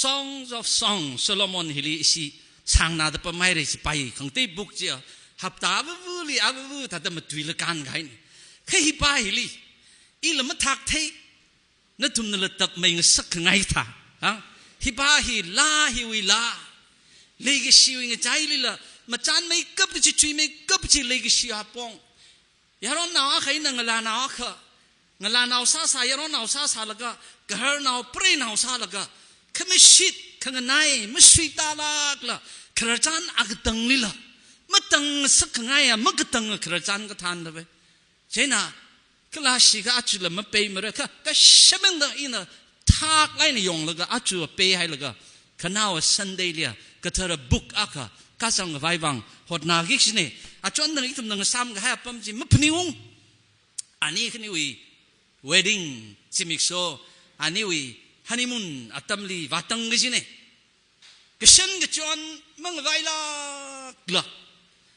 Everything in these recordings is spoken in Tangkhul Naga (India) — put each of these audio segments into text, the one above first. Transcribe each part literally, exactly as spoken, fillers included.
Songs of Song, Solomon hili ishi sāngnada pamhaira, ishi pai khangatei book chi a, hapta avavali avavu thāda matuilaga kānkahaina. Kha hi pa hili, ila mathak thei, nathumnala tapmei ngasak khangai thā. Ha? Hi pa hi laa, hiwui laa. Leikashiwui ngachailila, machānmeikap chi, chuimeikap chi leikashi apong. Yaronao akha eina ngalānao akha, ngalānao sāsā, yaronao sāsālaga, gaharnao, preinao sālaga, khamashit, khanganai, masuitālākla, khararchan akatanglila, matang ngasak khangaiya, makatanga khararchan kathānda ve. Chieina, kala shikha achula mapeimara kha, kashemangda ina thaklāk eina yonglaga, achu peihailaga, khanaowa Sunday liya, kathara book akha, kazang khavai vang, hotnaki kajina, achonda ithumna ngasāmkahai apam chi maphaningung. Ani khaniwui wedding zimiksho, aniwui honeymoon atamli vātang kajina. Kashan kachon mangavailākla,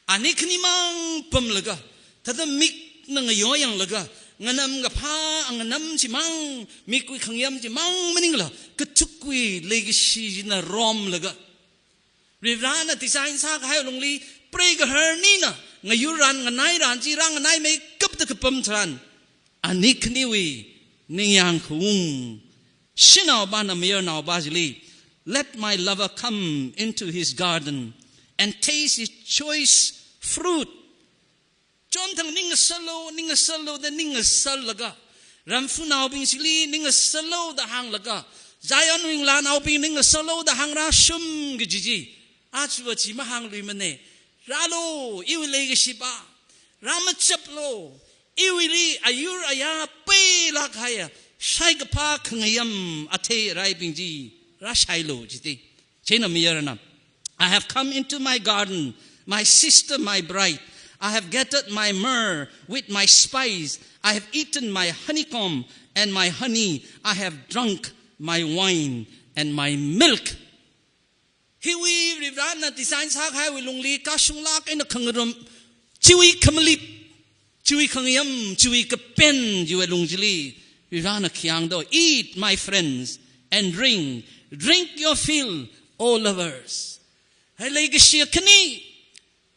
ani khanimang pamlaga, thāda mikna ngayoyanglaga, nganamkaphā, nganam chimang, mikwui khangayam chimang maningla, kathukwui leikashi china romlaga, Varivarana design sākahai lungli, prei gahar anina ngayurran, nganairan chi rānganaimeikapda kapam tharan, ani khaniwui ningyāng khaung, shanaopana mayarnaopa chili, "Let my lover come into his garden and taste his choice fruit." Chonthang ning ngasālu, ning ngasālu da ning ngasālaga, Ramfunaobing chili ning ngasālu da hānglaga, Zionwui ngalānaobing ning ngasālu da hāngrāshum kaji chi, achuwa chi mahāngluimana. Rālu, iwui leikashipa. Rāmachaplu, iwuili ayur ayā peilāk kahaiya, shaikaphā khangayam athei araibing chi rāshailu jida. Chieina mayarana, "I have come into my garden, my sister, my bride. I have gathered my myrrh with my spice. I have eaten my honeycomb and my honey. I have drunk my wine and my milk." Hiwui Varivarana design sākahaiwui lungli kashunglāk eina khangarum, chiwui khamalip, chiwui khangayam, chiwui kapen, chiwui lung chili, Varivarana khi hāngda, "Eat, my friends, and drink. Drink your fill, O lovers." Hai leikashi khani,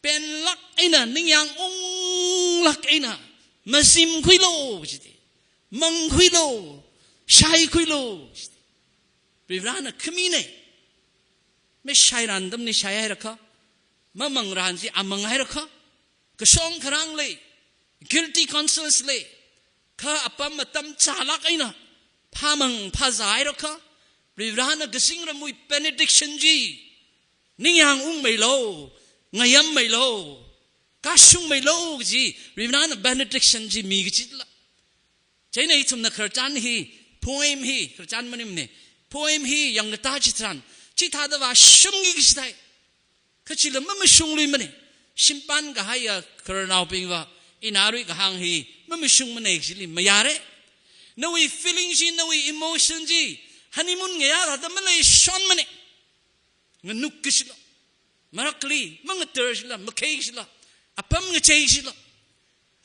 penlāk eina, ningyāng unglāk eina, mazimkhuilu jida. Mangkhuilu, shaikhuilu jida. Varivarana khamina. Mashairan atamli shaihairakha, mamangran chi amanghairakha, kashong kharang lei, guilty conscience lei, kha apam atam chālāk eina, phāmang phāzāhairakha, Varivarana kazingramwui benediction chi, ningyāng ungmeilu, ngayammeilo, kashungmeilo kaji, Varivarana benediction chi mi kachila. Chieina ithumna khararchan hi, poem hi, khararchan maningmana, poem hi yangkatā chitharan, chithāda vāshungki kaji thai. Kha chila mamashungluimana. Shimpān kahaiya khararnaobingva, ina arui kahāng hi mamashungmana kajili mayāra. Nawui feeling chi, nawui emotion chi, honeymoon ngayā thāda maleishonmana. Nganuk kajila, marakli mangatar kajila, makhei kajila, apam ngachei kajila.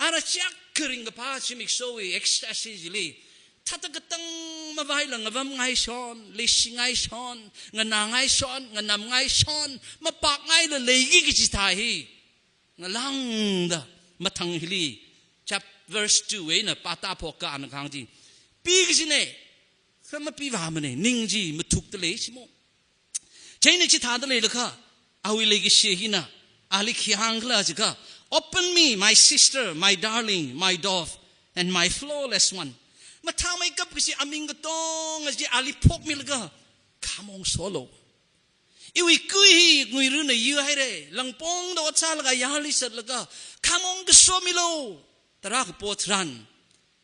Ara chak kharing kaphā zimikshowui ecstasy chili, thāda katang mavaila ngavamngaishon, leishingaishon, nganāngaishon, nganamngaishon, mapakngaila leiki kaji thā hi ngalāngda, mathang hili, chap verse two eina pātāphok kha ana kahāng chi, pi kajina, kha mapivāmana, ning chi mathukta lei shimo. Chieina chithāda leilakha, awui leikashi hina ali khi hāngkhala jiakha, "Open me, my sister, my darling, my dove, and my flawless one." Mathāmeikap kaji aming katonga chi ali phokmilaga, "Khamong solu. Iwui kui hi nguirana yuihaira, langpongda ot sālaga yāli zatlaga, khamong kasomilu." Tarā kapo tharan,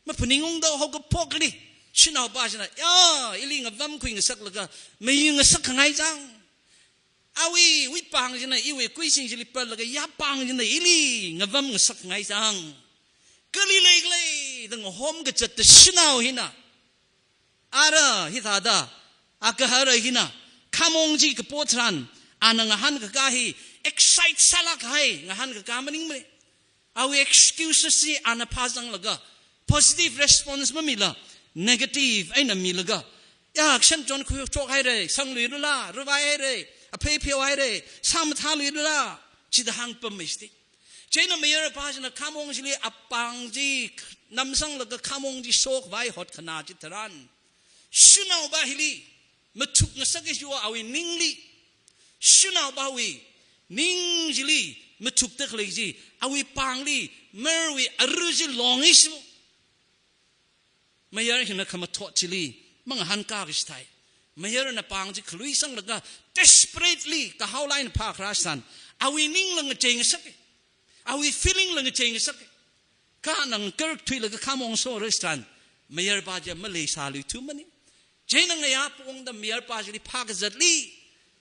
maphaningungda haokaphokli, shanaopa china, ya, ili ngavamkhui ngasaklaga, mayui ngasak khangai chang. Awui, wuipāng china iwui kuising chili patlaga, yapāng china ili ngavam ngasak khangai chang. Kali leikhala da ngahom kazatda shanao hina, ara hithāda, agahara hina, khamong chi kapo tharan, ana ngahānkakā hi, excite sālākhai ngahānkakā maningmana. Awui excuses chi ana phāzanglaga, positive response mamila, negative eina milaga, Ya, kashan chon khuishok haira, sangluirala, ravai haira, aphei pheo haira, sāmathāluirala, chida hāngpam mei shiti. Chieina mayarpa china khamong chili apāng chi namsanglaga khamong chi shokhavai hotkhana chitharan, shanaopa hili mathuk ngasaka jiwa awui ningli. Shanaopawui ning chili mathukda khalei chi, awui pāngli marwui ara chi longi shimo. Mayar hina khamathot chili mangahānkā kashithai. Mayarna pāng chi khaluisanglaga desperately kahaola eina phākharā san, awui ningla ngachei ngasaka. Awui feelingla ngachei ngasaka. Kha nang karthuilaga khamong shora san, mayarpa chi maleisāluithumana. Chieina ngayā pongda mayarpa chili phākazatli,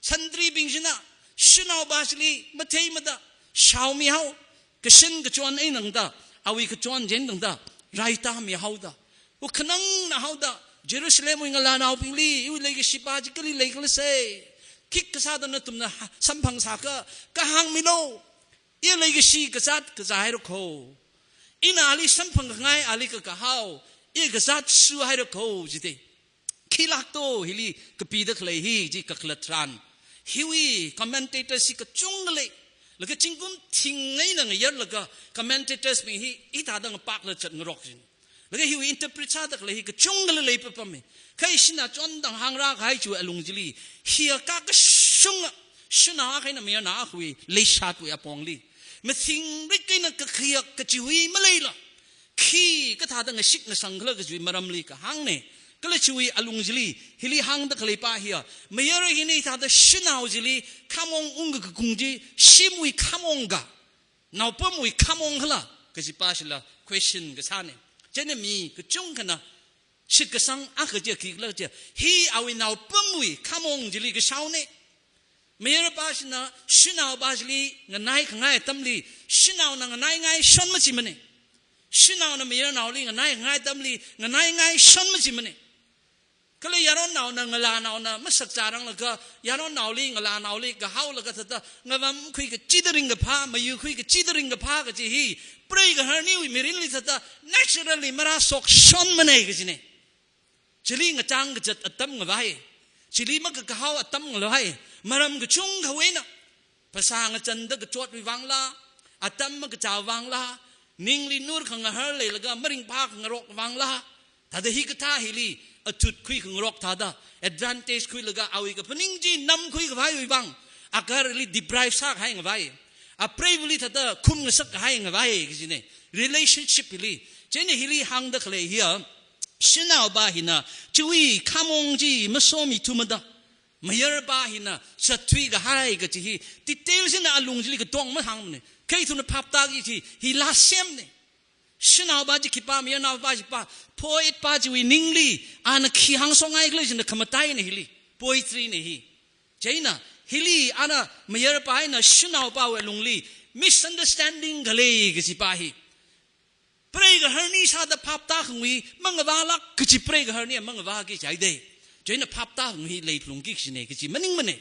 santribing china shanaopa chili matheimada shaomihao, kashan kachon einangda, awui kachon chi einangda, raitā mihaoda, ukhanangna haoda, Jerusalemwui ngalānaobingli, iwui leikashipa chi kali leikhala sai, khikha sāda nathumna ha-, samphang sākha, kahāng milu. I leikashi kazāt kazā haira kho. Ina ali samphang khangai ali kakahao, i kazāt shu haira kho jida. Khilāk to hili kapida khalei hi chi kakhalat tharan, hiwui commentators hi kachungkha lei. Laga zingkum thing eina ngayarlaga commentators bing hi hithāda ngapakla zatngarok jin. Laga hiwui interpret sāda khalei hi kachungkhala leipapamma. Kha ishina chondang hāngrākahai chiwui alung chili, hiya kakashunga, shanao akha eina mayarnao akhawui leishatwui apongli mathingrik eina kakhayak kachiwui maleila, khi kathāda ngashik ngasang khala kajiwui maramli kahāngna. Kala chiwui alung chili, hili hāngda khaleipa hiya, mayar hina hithāda shanao chili khamong ungkakakung chi, shimwui khamong ka, naopamwui khamong khala kajipa chila question kasāna. Chieina mi kachungkhana shitkasang akha chi khikhala chi, hi awui naopamwui khamong chili kashaona. Mayarpa china shanaopa chili nganai khangai atamli, shanaona nganaingai shon machimana. Shanaona mayarnaoli nganai khangai atamli, nganaingai shon machimana. Kala yaronnaona, ngalānaona masakzāranglaga, yaronnaoli, ngalānaoli kahaolaga thāda, ngavamkhui kachida ringkaphā, mayukhui kachida ringkaphā kaji hi, preigaharniwui mirinli thāda, naturally marāshokshonmana kajina. Chili ngachang kazat atam ngavai. Chili makakahao atam ngavai. Maram kachungkhawui eina, phasā ngachanda kachotwui vangla, atam makachāwui vangla, ningli nur khangahar leilaga maringphā khangarok vangla, thāda hikathā hili athut khuikhangarok thāda, advantage khuilaga awui kaphaning chi namkhui khavaiwui vang, agaharli deprive sākahai ngavai. Apreivali thāda khum ngasakkahai ngavai kajina. Relationship hili. Chieina hili hāngda khalei hiya, shanaopa hina chiwui khamong chi masomithumada, mayarpa hina zatthuikahai kaji hi detail china alung chili katong mahāngmana. Kha ithumna phaptāki kaji hi last semna. Shanaopa chi khipā, mayarnaopa chi pa, poet pa chiwui ningli, ana khi hāngshokngai khala china khamataina hili, poetry na hi. Chieina, hili ana mayarpa eina shanaopawui alungli misunderstanding khalei kajipa hi, preigaharni sāda phaptākhangui mangavālāk kaji preigaharni mangavāki jihaida. Chieina phaptākhangui leiphalungki kajina kaji maningmana.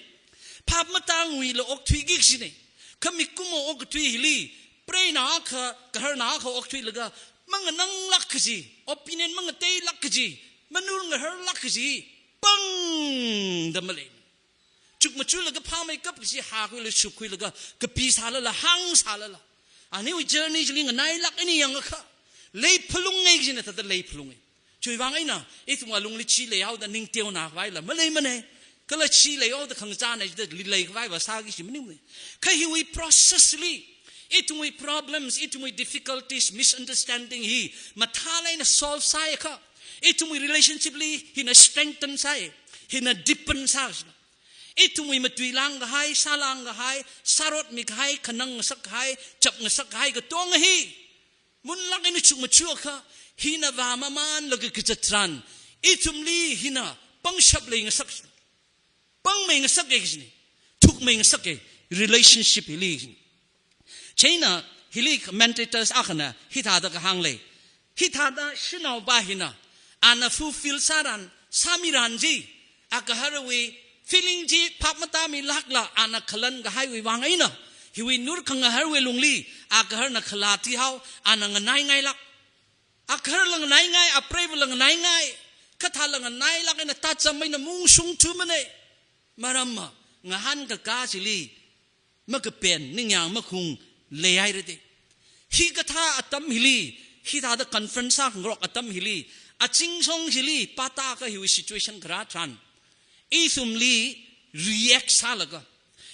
Phap matānguila okthuiki kajina. Kha mikumo okathui hili, preinaokha, gaharnaokha okthuilaga, mangananglāk kaji, opinion mangateilāk kaji, manur ngaharlāk kaji pangda malei. Chukmajalaga phāmeikap kaji hākhuilaga shupkhuilaga, kapisālala, hāngsālala, aniwui journey chili nganailāk eina yangakha, leiphalunga kajina thāda leiphalunga. Chiwui vang eina, ithum alungli chi leihaoda ningteonā khavaila maleimana. Kala chi leihaoda khangachāna jida li leikhavaiva sāki kaji maningmana. Kha hiwui process li, ithumwui problems, ithumwui difficulties, misunderstanding hi mathālāk eina solve sāakha, ithumwui relationship li hina strengthen sāi, hina deepen sāi. Ithumwui matuilāngkahai, sālāngkahai, sārotmikahai, khanang ngasakkahai, chap ngasakkahai katonga hi munlāk eina chukmajaakha, hina vāmamānlaga kazat tharan, ithumli hina pangshap leingasak, pangmei ngasaka kajina, thukmei ngasaka, relationship hili kajina. Chieina hili commentators akhana hithāda kahāng lei. Hithāda shanaopa hina, ana fulfill sāran, sāmiran chi, agaharwui feeling chi phap matāmilākla ana khalankahaiwui vang eina, hiwui nur khangaharwui lungli, agaharna khalā thihao, ana nganaingailāk. Agaharla nganaingai, apreivala nganaingai, Kathāla nganailāk eina tacham eina mungshungthumanei. Maramva, ngahānkakā chili makapen, ningyāng makhung leihairade. Hikathā atam hili, hithāda conference sākhangarok atam hili, azingshong chili pātākha hiwui situation kharā tharan, ithumli react sālaga,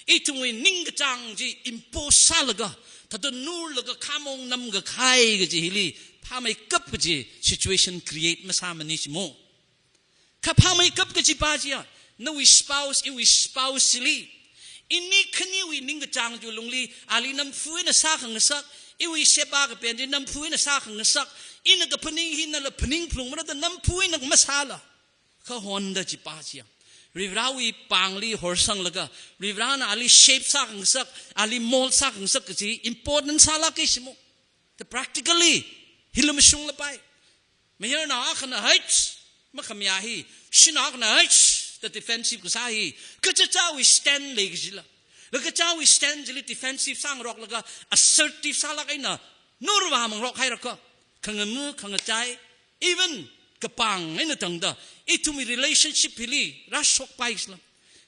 ithumwui ningkachāng chi impose sālaga, thāda nurlaga khamong namkakahai kaji hili phāmeikap kaji situation create masāmana jimo. Kha phāmeikap kajipa chiya, nawui spouse, iwui spouse chili, ini khaniwui ningkachāng chi lungli, ali namphu eina sākhangasak, iwui sheba kapen chi namphu eina sākhangasak, ina kaphaning hi nala phaning phalungmara da namphu eina masāla, kha honda chipa chiya, Varivarāwui pāngli horsanglaga, Varivarāna ali shape sākhangasak, ali mold sākhangasak kaji important sālāka jimo. Da practically, hila mashunglapai. Mayarnao akhana hait, makhamayā hi, shanao akhana hait, da defensive kasā hi, kachichāwui stand lei kajila. Laga kachichāwui stand chili defensive sāngaroklaga, assertive sālāk eina, nurvāmangarok hairakha, khangamu, khangachai, even kapāng eina tangda, ithumwui relationship hili rāshokpai kajila.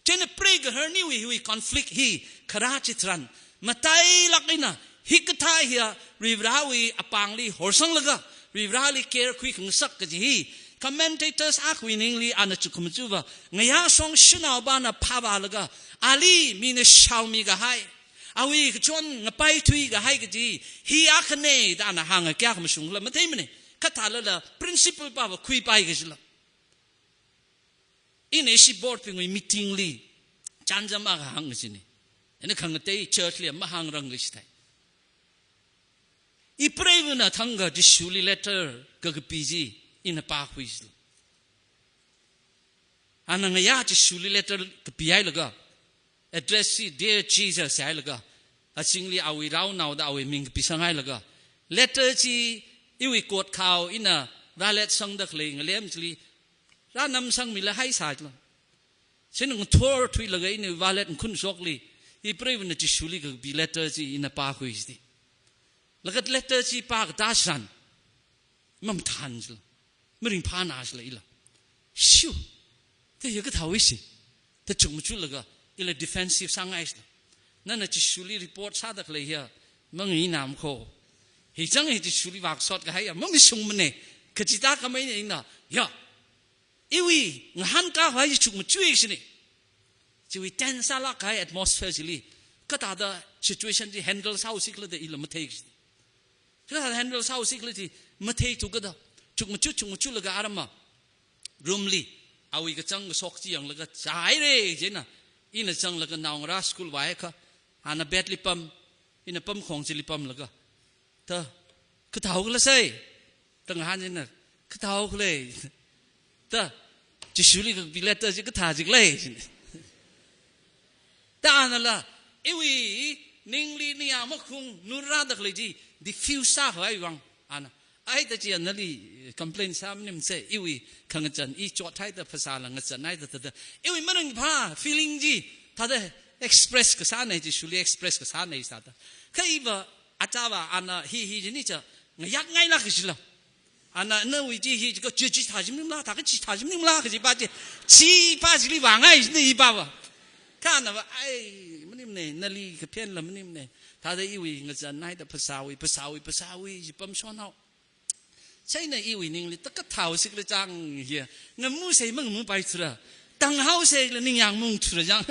Chieina preigahar aniwui hiwui conflict hi kharā chitharan, matailāk eina hikathā hiya Varivarāwui apāngli horsanglaga, Varivarāli care khuikhangasak kaji hi commentators akhawui ningli ana chukkhamachuva, ngayā shong shanaopana phāvālaga, ali mina shaomikahai, awui kachon ngapaithuikahai kaji hi akhanei da ana hānga kayākha mashungla matheimana. Kathālala principle pava khuipai kajila. Ina ishi board bingwui meeting li chānjam akha hāng kajina. Ina khangatei church li mahāngrang kajithai. Ipreivana thangkha Jishuli letter kakapi chi ina pākhui jila. Ana ngayā Jishuli letter kapihailaga, address chi Dear Jesus hailaga, azingli awui raonao da awui ming kapisanghailaga, letter chi iwui kotkhao ina vāletsangda khalei ngalem chili rānamsangmila haisā jila. Chieina ngathorthuilaga ina vālet nkhunshokli, ipreivana Jishuli kakapi letter chi ina pākhui jida. Laga letter chi pākatā tharan, mamathān jila, maringphāna jila ila. Shiu, da hiya kathāwui chi, da chukmajalaga, ila defensive sāngai jila. Nana Jishuli report sāda khalei hiya mangainam kho. Hi chang hi Jishuli vākasot kahai hiya mamashungmana. Kachithā khamei eina, ya, iwui ngahānkahai chi chukmajui kajina. Chiwui tense sālāk kahai atmosphere chili, kathāda situation chi handle sāhaosi khala da ila mathei kajina. Kathāda handle sāhaosi khala chi matheithu kada, chukmaju, chukmajalaga aramva room li, awui kachang kashok chi yanglaga, chāhaira jina, ina zanglaga naongarā school vāhaikha, ana bed li pam, ina pamkhong chili pamlaga, da, kathāhao khala sai, da ngahān jina, kathāhao khala, da, Jishuli kakapi letter chi kathā jikhala jina. Da anala, iwui ningli ningyāng makhung nurrāda khalei chi diffuse sākhavai vang, ana, ai da chi anali complain sā maning sai, iwui khangazan, i chothaida phasāla ngazanhaida thāda, iwui maringphā feeling chi thāda express kasāna, Jishuli express kasāna sāda. Kha iva, achāva ana hi hi jini cha ngayakngailāk kajila. Ana nawui chi hi chika chi chithā chi maningla, thākha chithā chi maningla kajipa chi, chipa chili vāngai jina ipava. Kha anava, ai, maningmana, nali kaphenla maningmana. Thāda iwui ngazanhaida phasāwui, phasāwui, phasāwui chi pamshonhao. Chieina iwui ningli, da kathāhaosi khala chang hiya, ngamu sai mangamupaithura, tanghaosi khala ningyāng maungthura chang.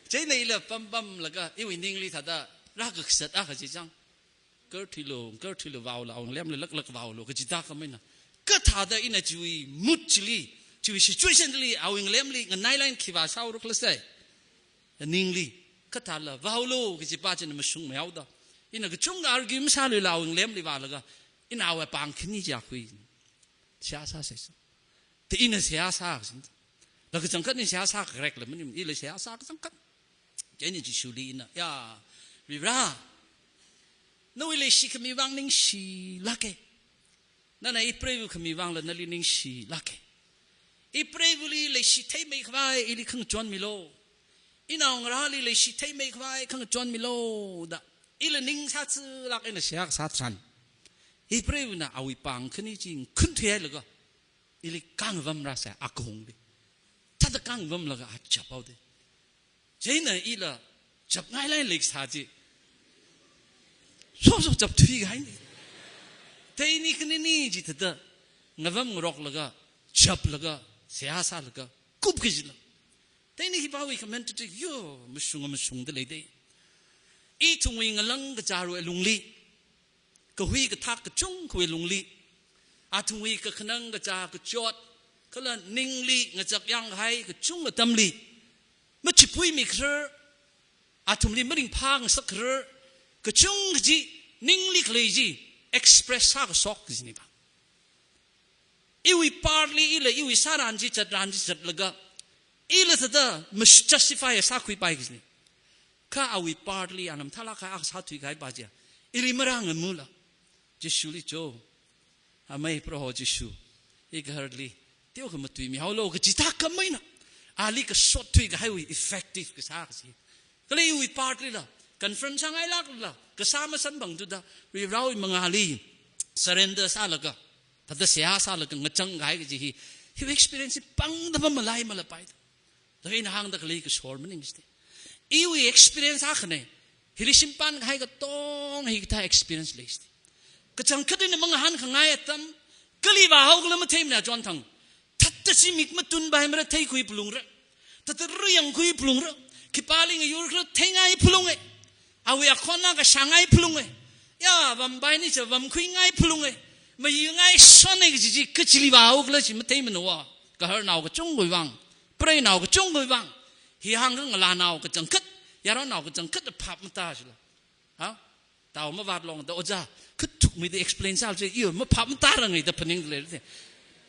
Chieina ila pampamlaga, iwui ningli thāda rākakazat akha chi chang. Karthuilu, karthuilu vaolu, awui ngalemli laklak vaolu, kachithā khamei eina. Kathāda ina chiwui mood chili, chiwui situation chili, awui ngalemli nganailaga khi vāsāhaora khala sai, ningli, kathāla vaolu kajipa china mashungmeihaoda, ina kachungkha argue masāluila awui ngalemli vālaga, ina awui pāng khani chi akhui. Seihā sāsai. Da ina seihā sā kajina. Laga kachangkhat ina seihā sākharek la maning, ila seihā sā kachangkhat. Chieina Jishuli ina, ya, Varivarā, nawui leishikhami vang ningshilāka. Nana ipreiva khami vangla nali ningshilāka. Ipreivali leishi theimeikhavai ili khangachon milu. Inaongarāli leishi theimeikhavai khangachon milu da, ila ning sāzilāk eina seihā kasā tharan, ipreivana awui pāng khani chi ngakhun thuihailaga, Ili kangvamrāsai, akahungli. Thāda kangvamlaga achap haoda. Chieina ila chapngailāk leisā chi. Soso chapthuikahaina. Theini khanini chithāda ngavam ngaroklaga, chaplaga, seihā sālaga, kupki jila. Theini hipāwui commentary yo, mashung mashungda leida. Ithumwui ngalang kachārwui lungli, kahui kathak kachungkhawui lungli, athumwui kakhanang kachā kachot, kala ningli ngachak yanghai kachung atamli, machipuimikharar, athumli maringphāngasakharar, kachungkha chi ningli khalei chi express sākashok kajina ba. Iwui partli ila iwui sāran chi zatran chi zatlaga, ila thāda mas-, justify sākhuipai kajina. Kha awui partli ana mathālāk kahai akha sāthuikahai pa chiya, ili marāngamula. Jishuli cho, amei Proho Jishu, igaharli teokha matuimihaolu kaji thākhameina, ali kasotthuikahaiwui effective kasā kaji. Kala iwui partlila, confront sāngailākla, kasā masamphangthuda, Varivarāwui mangāli surrender sālaga, thāda seihā sālaga ngachangkahai kaji hi, hiwui experience hi pangda pamalaimalapai. Thāda ina hāngda khalei kashor maning jida. Iwui experience akhana, hili shimpānkahai katonga hikathā experience lei jida. Kachangkhat eina mangahānkhangai atam, kali vāhaokhala matheimana chonthang. Thāda chi mik matunpaimara theikhui phalungra. Thāda riyangkhui phalungra. Khipāli ngayurkhala theingai phalunga. Awui akhonna kashāngai phalunga. Ya, vampai ni cha vamkhuingai phalunga. Mayungai sona kaji chi kachili vāhaokhala chi matheimana va. Gaharnao kachungkhawui vang, preinao kachungkhawui vang, hi hāngkhangalānao kachangkhat, yaronnao kachangkhat phap matāshila. Ha? Tao mavātlongda ojā, khathukmeida explain sālu chi, iyo, maphap matārangai da phaning lei te.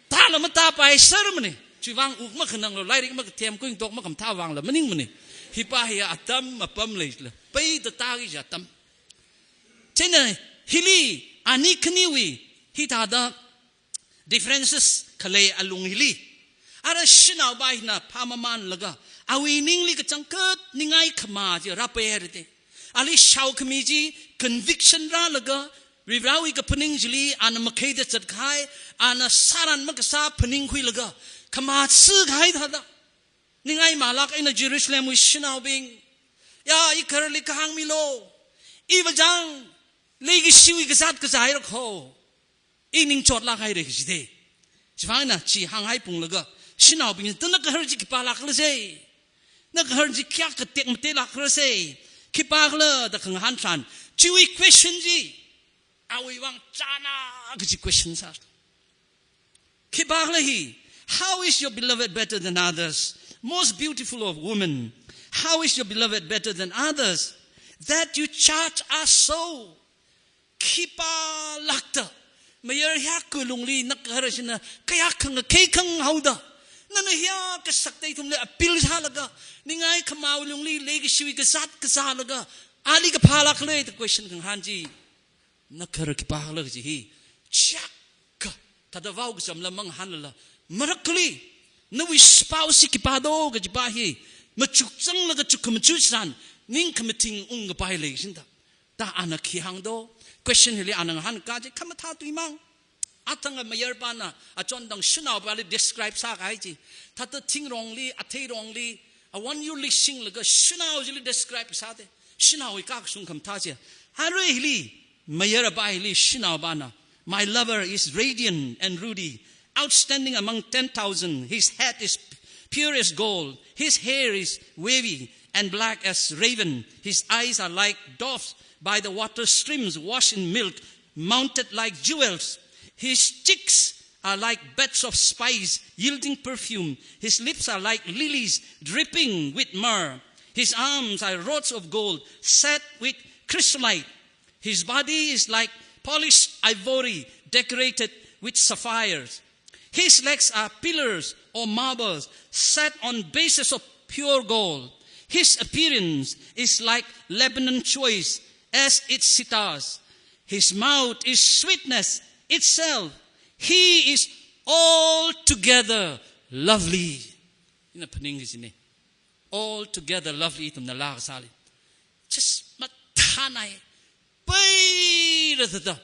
Tāla matāpaisermana, chiwui vang uk makhananglu, lairik makathem, kuingatok makhamathā vangla maningmana. Hipa hi atam apam leila, peida tāki kaji atam. Chieina hili, ani khaniwui, hithāda differences khalei alung hili, ara shanaopa hina phāmamānlaga, awui ningli kachangkhat ningai khamā chi rāpaihaira te. Ali shaokhami chi conviction rālaga, Varivarāwui kaphaning chili ana makhaida zatkahai, ana sāran makasā phaningkhuilaga, khamā sākahai thāda. Ningai malāk eina Jerusalemwui shanaobing, ya, igaharli kahāngmilu. Iva chang, leikashiwui kazāt kazā haira kho. I ningchotlāk haira kajida. Chiwui vang eina chi hānghaiphunglaga, shanaobing, thāda nagahar chi khipālākhala se. Nagahar chi kayākha tekmateilākhala se. Khipākhala da khangahān tharan, chiwui question chi, awui vang chāna kaji question sā. Khipākhala hi, how is your beloved better than others? Most beautiful of women, how is your beloved better than others, that you charge us so? Khipālākta, mayar hiyākha lungli nagahar china kayākha ngakhei khangahaoda, nana hiyākha sakta ithumli appeal sālaga, ningai khamāwui lungli leikashiwui kazāt kazālaga, ali kaphālākhala da question khangahān chi. Nagahar khipākhala kaji hi, chiyākha, thāda vao kachamla mangahānlala, marakhali, nawui spouse chi khipā do kajipa hi machukchanglaga chukkhamaja tharan, ning khamathing ungkapai lei shinda. Da ana khi hāngdo, question hili ana ngahānkā chi khamathā tui mang. Athang mayarpana achonthang shanaopali describe sākahai chi, thāda thingrongli, atheirongli, awon yurli shinglaga shanao chili describe sāda, shanaowui kakashung khamathā chi. Arui hili, mayarpa hili shanaopana, "My lover is radiant and ruddy, outstanding among ten thousand. His head is pure as gold. His hair is wavy and black as raven. His eyes are like doves by the water streams, washed in milk, mounted like jewels. His cheeks are like beds of spice, yielding perfume. His lips are like lilies, dripping with myrrh. His arms are rods of gold, set with chrysolite. His body is like polished ivory, decorated with sapphires. His legs are pillars of marbles, set on bases of pure gold. His appearance is like Lebanon choice, as its cedars. His mouth is sweetness itself. He is altogether lovely." Ina phaning kajina. Altogether lovely ithumna laa kasāli. Just mathānai. Peida thāda.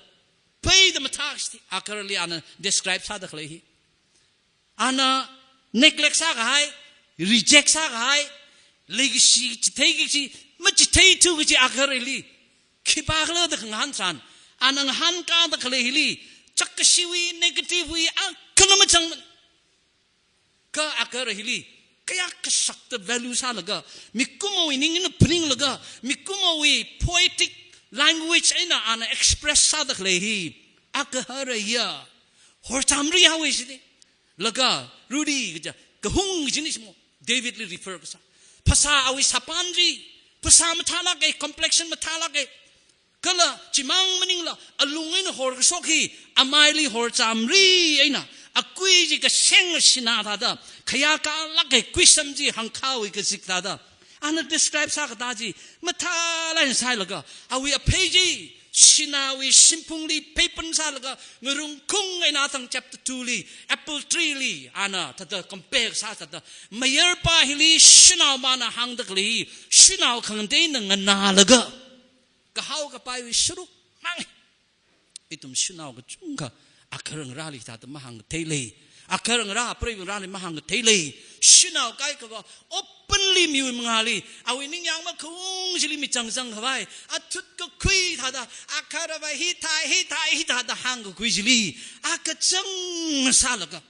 Peida mathā kaji, agaharli ana describe sāda khalei hi. Ana neglect sākahai, reject sākahai, leikashi chitheiki kachi, machitheithu kachi agahara hili khipākhala da khangahān tharan, ana ngahānkāda khalei hili, chakkashiwui, negative wui, akhala machang. Kha agahara hili, kayākha shakta value sālaga, mikumowui ning eina phaninglaga, mikumowui poetic language eina ana express sāda khalei hi, agahara hiya horchamri haowa jida. Laga, rudi kaja, kahung kajina shimo, David li refer kasā. Phasā awui sāpan chi, phasā mathālāka, complexion mathālāka. Kala chimang maningla, alung eina horkashok hi, amaili horchamri eina, akui chi kaseng shinā thāda, khayākalāka kuisam chi hangkhawui kazik thāda. Ana describe sākatā chi, mathālāk eina sāhailaga, awui aphei chi, shināwui shimphungli pheipan sālaga, ngarung kung eina thang chapter two li, apple tree li, ana thāda compare sā thāda, mayarpa hili shanao mana hāngda khalei hi, shanao khangateina nganālaga, kahao kapaiwui sharuk mang. Ithum shanao kachungkha agahara ngarāli thāda mahāngkathei lei. Agahara ngarā apreiva ngarāli mahāngkathei lei. Shanao kaikhava openly miwui mangāli, awui ningyāng makhaung chili michang zangkhavai, athut kakhui thāda, agaharava hithai, hithai, hithāda hāngkakhui chili, akachang sālaga,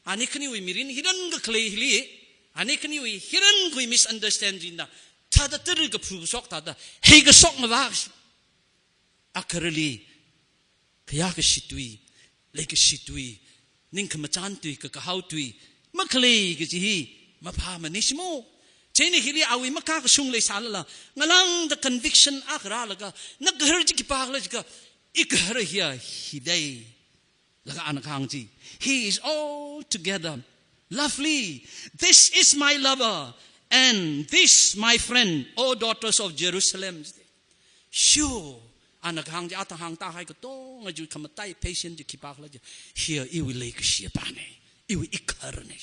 ani khaniwui mirin hiran kakhalei hili, ani khaniwui hirankhui misunderstanding da, thāda tara kaphru kashok thāda, hei kashok ngavā. Agaharali, khayākashi tui, leikashi tui, ningkhamachan tui, kakahao tui makhalei kaji hi maphāmana shimo. Chieina hili awui makakashung leisālala, ngalāngda conviction akha rālaga, na gahara chi khipākhala jiakha, igahara hiya hidai. Laga ana kahāng chi, "He is altogether lovely. This is my lover, and this my friend, O daughters of Jerusalem." Sure, ana kahāng chi, athang hāngtāhai katonga chi khamatai patient chi khipākhala jiakha, hiya iwui leikashiyapāna, iwui igaharana.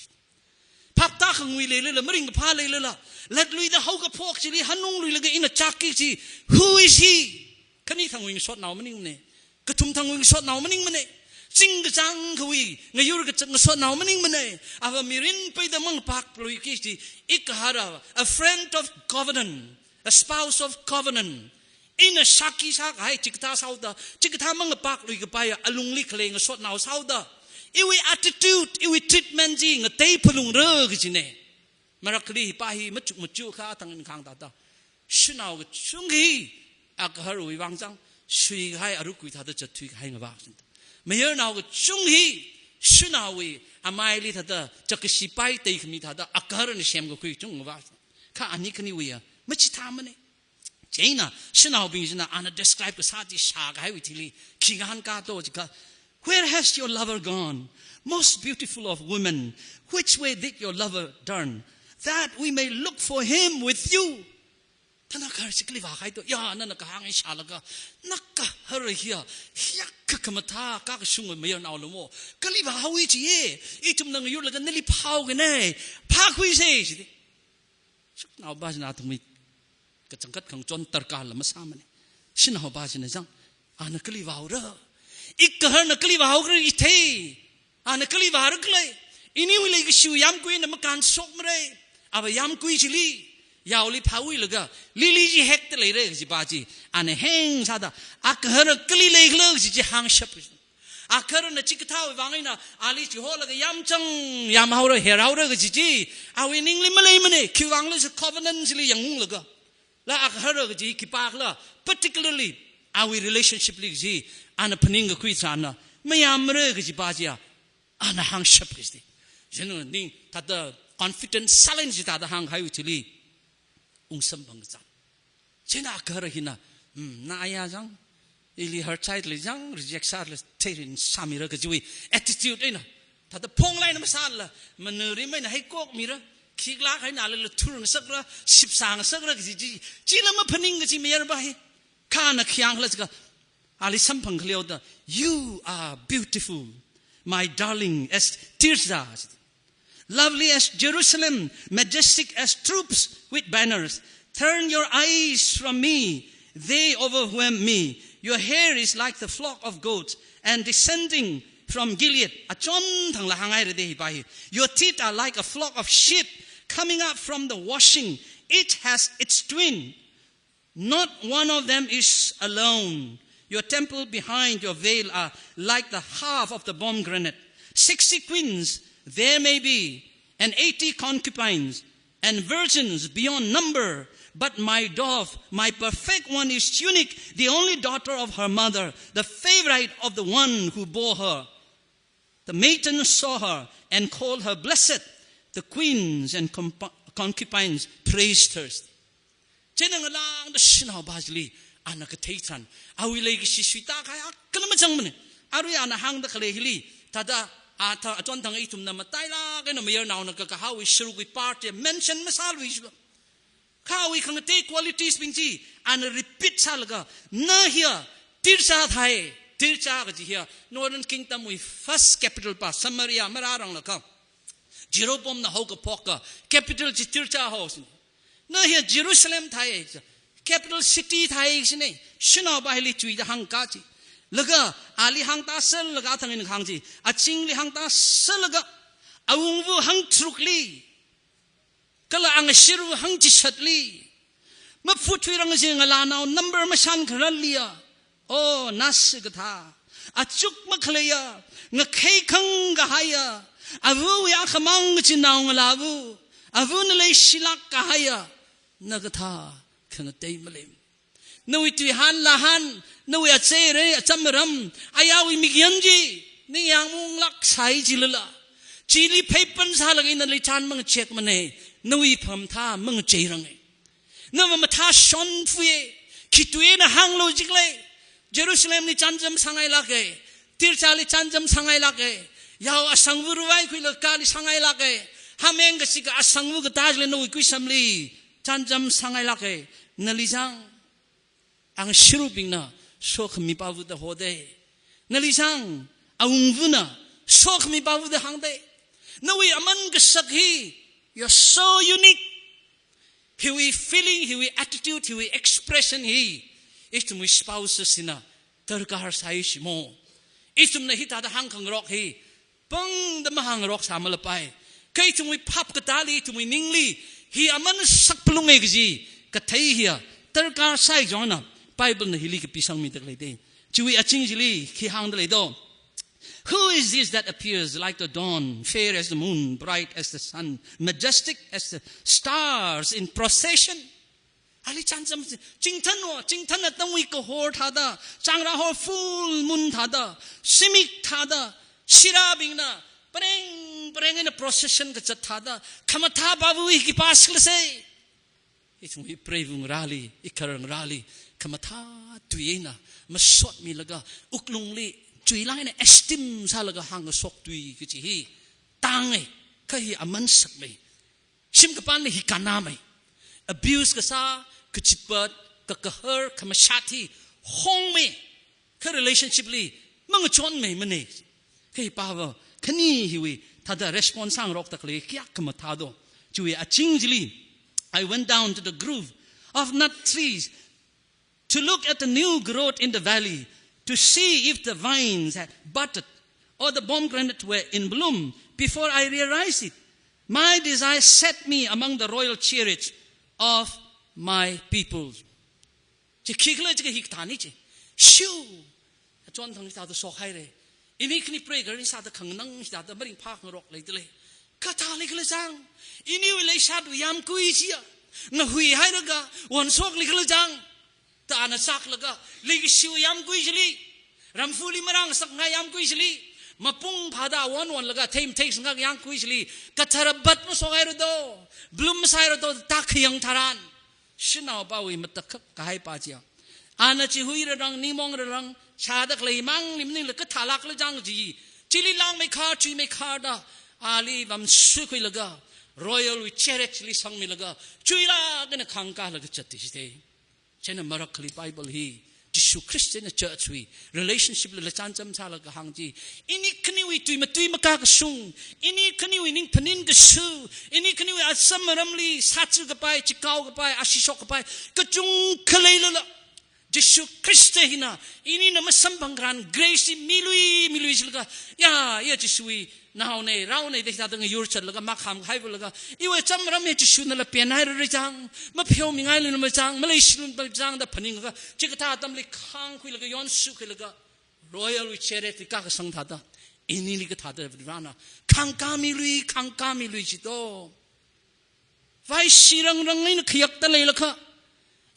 Phaptākhanguileilala, maringkaphāleilala, latluida haokaphok chili hanungluilaga ina chakki chi, who is he? Khani thangwui ngasotnao maningmana. Kathum thangwui ngasotnao maningmana. Ching kachāng khawui, ngayur kachāng ngasotnao maningmana. Ava mirin peida mangpakluiki chi, igahara, a friend of covenant, a spouse of covenant. Ina shākhi sākahai chikathā sāhaoda, chikathā mangapakluikapaiya alungli khalei ngasotnao sāhaoda, iwui attitude, iwui treatment chi ngatei phalungra kajina. Marakhali hipa hi machuk machuk kha thang in khang thāda, shanao kachungkha hi agaharawui vang chang, suikahai arukui thāda zatthuikahai ngavā kajina. Mayarnao kachungkha hi shanaowui amaili thāda chakkashi pai teikhami thāda agaharana semkakhui kachungkha ngavā kajina. Kha ani khaniwuiya machithāmana. Chieina shanaobing china ana describe kasā chi shākahaiwui thili khi ngahānkā to jiakha, "Where has your lover gone? Most beautiful of women, which way did your lover turn, that we may look for him with you?" Thana gahara chi kali vākahai to, ya, nana kahāng hi shālaga, na gahara hiya, hiyākha khamathā kakashung mayarnao lamo, kali vāhaowa jiya, ithumna ngayurlaga nali phāhaokana, phākhuisa jida. Shanaopa china athumwui kachangkhat khangachon tarkala masāmana. Shanaopa china chang, ana kali vāhaora? Igaharana kali vāhaokhala ithei. Ana kali vārakhala? Iniwui leikashiwui yāmguina makānshokmara. Ava yāmgui chili, yaoli phāuilaga, lili chi hekta leira kajipa chi, ana heng sāda, agahara kali leikhala kaji chi hāngshap. Agaharana chikathāwui vang eina ali chiholaga yāmchang yāmhaora, herhaora kaji chi awui ningli maleimana, khiwui vang khala jiakha covenant chili yangunglaga. La agahara kaji khipākhala, particularly awui relationship li kaji ana phaningkakhui tharanna mayāmra kajipa chiya ana hāngshap kajida. Chieina ning thāda confident silence chi thāda hāngkahaiwui thili ungsamphang kachang. Chieina agahara hina, "Hmm, na aya chang, ili hurt sāhailei chang, reject sāhailei, theirin sāmira," kajiwui attitude eina, thāda phonglāk eina masālala, manari maina heikokmira, khiklāk eina alala thurngasakra, shipsāngasakra kaji chi, chila maphaning kaji mayarpa hi. Kha ana khi hāngkhala jiakha, ali samphang khaleoda, "You are beautiful, my darling, as Tirzah, lovely as Jerusalem, majestic as troops with banners. Turn your eyes from me, they overwhelm me. Your hair is like the flock of goats, and descending from Gilead. Achonthangla hānghaira de hipa hi. Your teeth are like a flock of sheep coming up from the washing. Each has its twin. Not one of them is alone. Your temple behind your veil are like the half of the pomegranate. Sixty queens there may be, and eighty concubines, and virgins beyond number. But my dove, my perfect one, is unique, the only daughter of her mother, the favorite of the one who bore her. The maiden saw her and called her blessed. The queens and compa-, concubines praised her. Chieina ngalāngda shanaopa chili ana kathei tharan, awui leikashi suitākahai akhala mazangmana. Arui ana hāngda khalei hili, thāda, a, thā, achonthang ithumna matailāk eina mayarnaona kakahaowui sharukwui part chi mention masāluishila. Kha awui khangatei qualities bing chi ana repeat sālaga, na hiya Tirzah thāi, Tirzah kaji hiya Northern Kingdom wui first capital pa, Samaria marāranglakha, Jeroboamna haokaphokka capital chi Tirzah haosa. Na hiya Jerusalem thāi, capital city thāi sina, shanaopa hili chuida hāngka chi. Laga ali hāngtāserlaga athang eina kahāng chi, achingli hāngtāserlaga, awungva hangtharukli, kala angashiruva hangchishatli, maphut thuirang kaji ngalānao number mashānkhararliya, o, nasi kathā, achuk makhaleiya, ngakheikhang kahaiya, avawui akhamang kachinao ngalāva, avana leishilāk kahaiya, na kathā khangatei malei. Nawui tuihān lāhān, nawui acheirei, acham aram, ayāwui mikyan chi ningyāng maunglāk sāi jilala, chili pheipan sālaga ina nali chān mangachekmana, nawui phamathā mangacheiranga. Nava mathāshon fuya, khi tui eina hānglu jikhala, Jerusalemli chānjam sāngailāka, Tirzahli chānjam sāngailāka, yao asangva ruvaikhuilaga kali sāngailāka, hameng kashika asangva katā chili nawui kuisamli chānjam sāngailāka, nali chang angashirubingna sokhami pāvada hoda. Nali chang awungvana sokhami pāvada hāngda. Nawui aman kasak hi, you're so unique. Hiwui feeling, hiwui attitude, hiwui expression hi ithumwui spouses sina darkar sāi shimo. Ithumna hithāda hāngkhangarok hi pāngda mahāngarok sāmalapai. Kha ithumwui phap katāli, ithumwui ningli hi aman sakphalunga kaji kathei hiya darkar sāi jona Biblena hili kapisangmida khalei da. Chiwui aching chili khi hāngda lei do. Who is this that appears like the dawn, fair as the moon, bright as the sun, majestic as the stars in procession? Ali chānjam, chingthanwo, chingthan atamwui kahor thāda, changrahor full moon thāda, zimik thāda, sirābingna pareng pareng eina procession kazat thāda, khamathā pāva hi khipā sākhala sai. Ithumwui preiva ngarāli, ikharar ngarāli, khamathā tui eina masotmilaga, wuklungli chuilāk eina esteem sālaga hāngkashok tui kaji hi tānga, kha hi aman sakmei. Shim kapānli hi kannamei. Abuse kasā, kachipat, kakahar, khamashat hi hongmei. Kha relationship li mangachonmeimana. Kha hi pāva khani hiwui thāda response sāngarokda khalei kayākha mathā do. Chiwui aching chili, I went down to the grove of nut trees to look at the new growth in the valley, to see if the vines had budded or the pomegranate were in bloom. Before I realized it, my desire set me among the royal chariots of my people. Chi khikhala chi kahi kathāna chi. Shiu! Achonthang hithāda shokhaira. Ini khani preigarin sāda khanganang hithāda maringphāngarok leida lei. Kathā leikhala chang. Iniwui leishatwui yāmgui chiya ngahuihailaga wanshok leikhala chang. Da ana saklaga, leikashiwui yāmgui chili, ramfuli marāngasakngai yāmgui chili, mapung phāda won wonlaga thei mathei sangak yāmgui chili, kathara bat mashokhaira do, bloom masāhaira do, da khayang tharan, shanaopawui matakhak kahai pa chiya, ana chihui rarang, ningmaong rarang, shāda khalei mangli maningla kathālākhala chang chi, chili langmeikha, chuimeikha da, ali vamshuikhuilaga, royal wui chariot chili sangmilaga, chuilāk eina khāngkālaga zat chi da. Chieina marakhali Bible hi, Jishu Christian church wui relationship lila chānjam sālaga hāng chi. Ini khaniwui tui matui makakashung, ini khaniwui ning phanin kashu, ini khaniwui acham aramli sāchu kapai, chikao kapai, ashishok kapai, kachungkha leilala, Jishu Khrista hina, inina masamphang tharan grace chi milui, milui jilaga, ya, ya Jishuwui naona, raona da hithāda ngayur chatlaga, makham haivulaga, iwui chānjam hi Jishu nala penhairarei chang, mapheomingailui machang, maleishilui machang da phaninglaga, chikathā atamli khāngkhuilaga, yonsukhuilaga, royal wui chariot li kakasang thāda, inili kathāda Varena khāngkāmilui, khāngkāmilui jito. Vai shirang rang eina khayakta leilakha,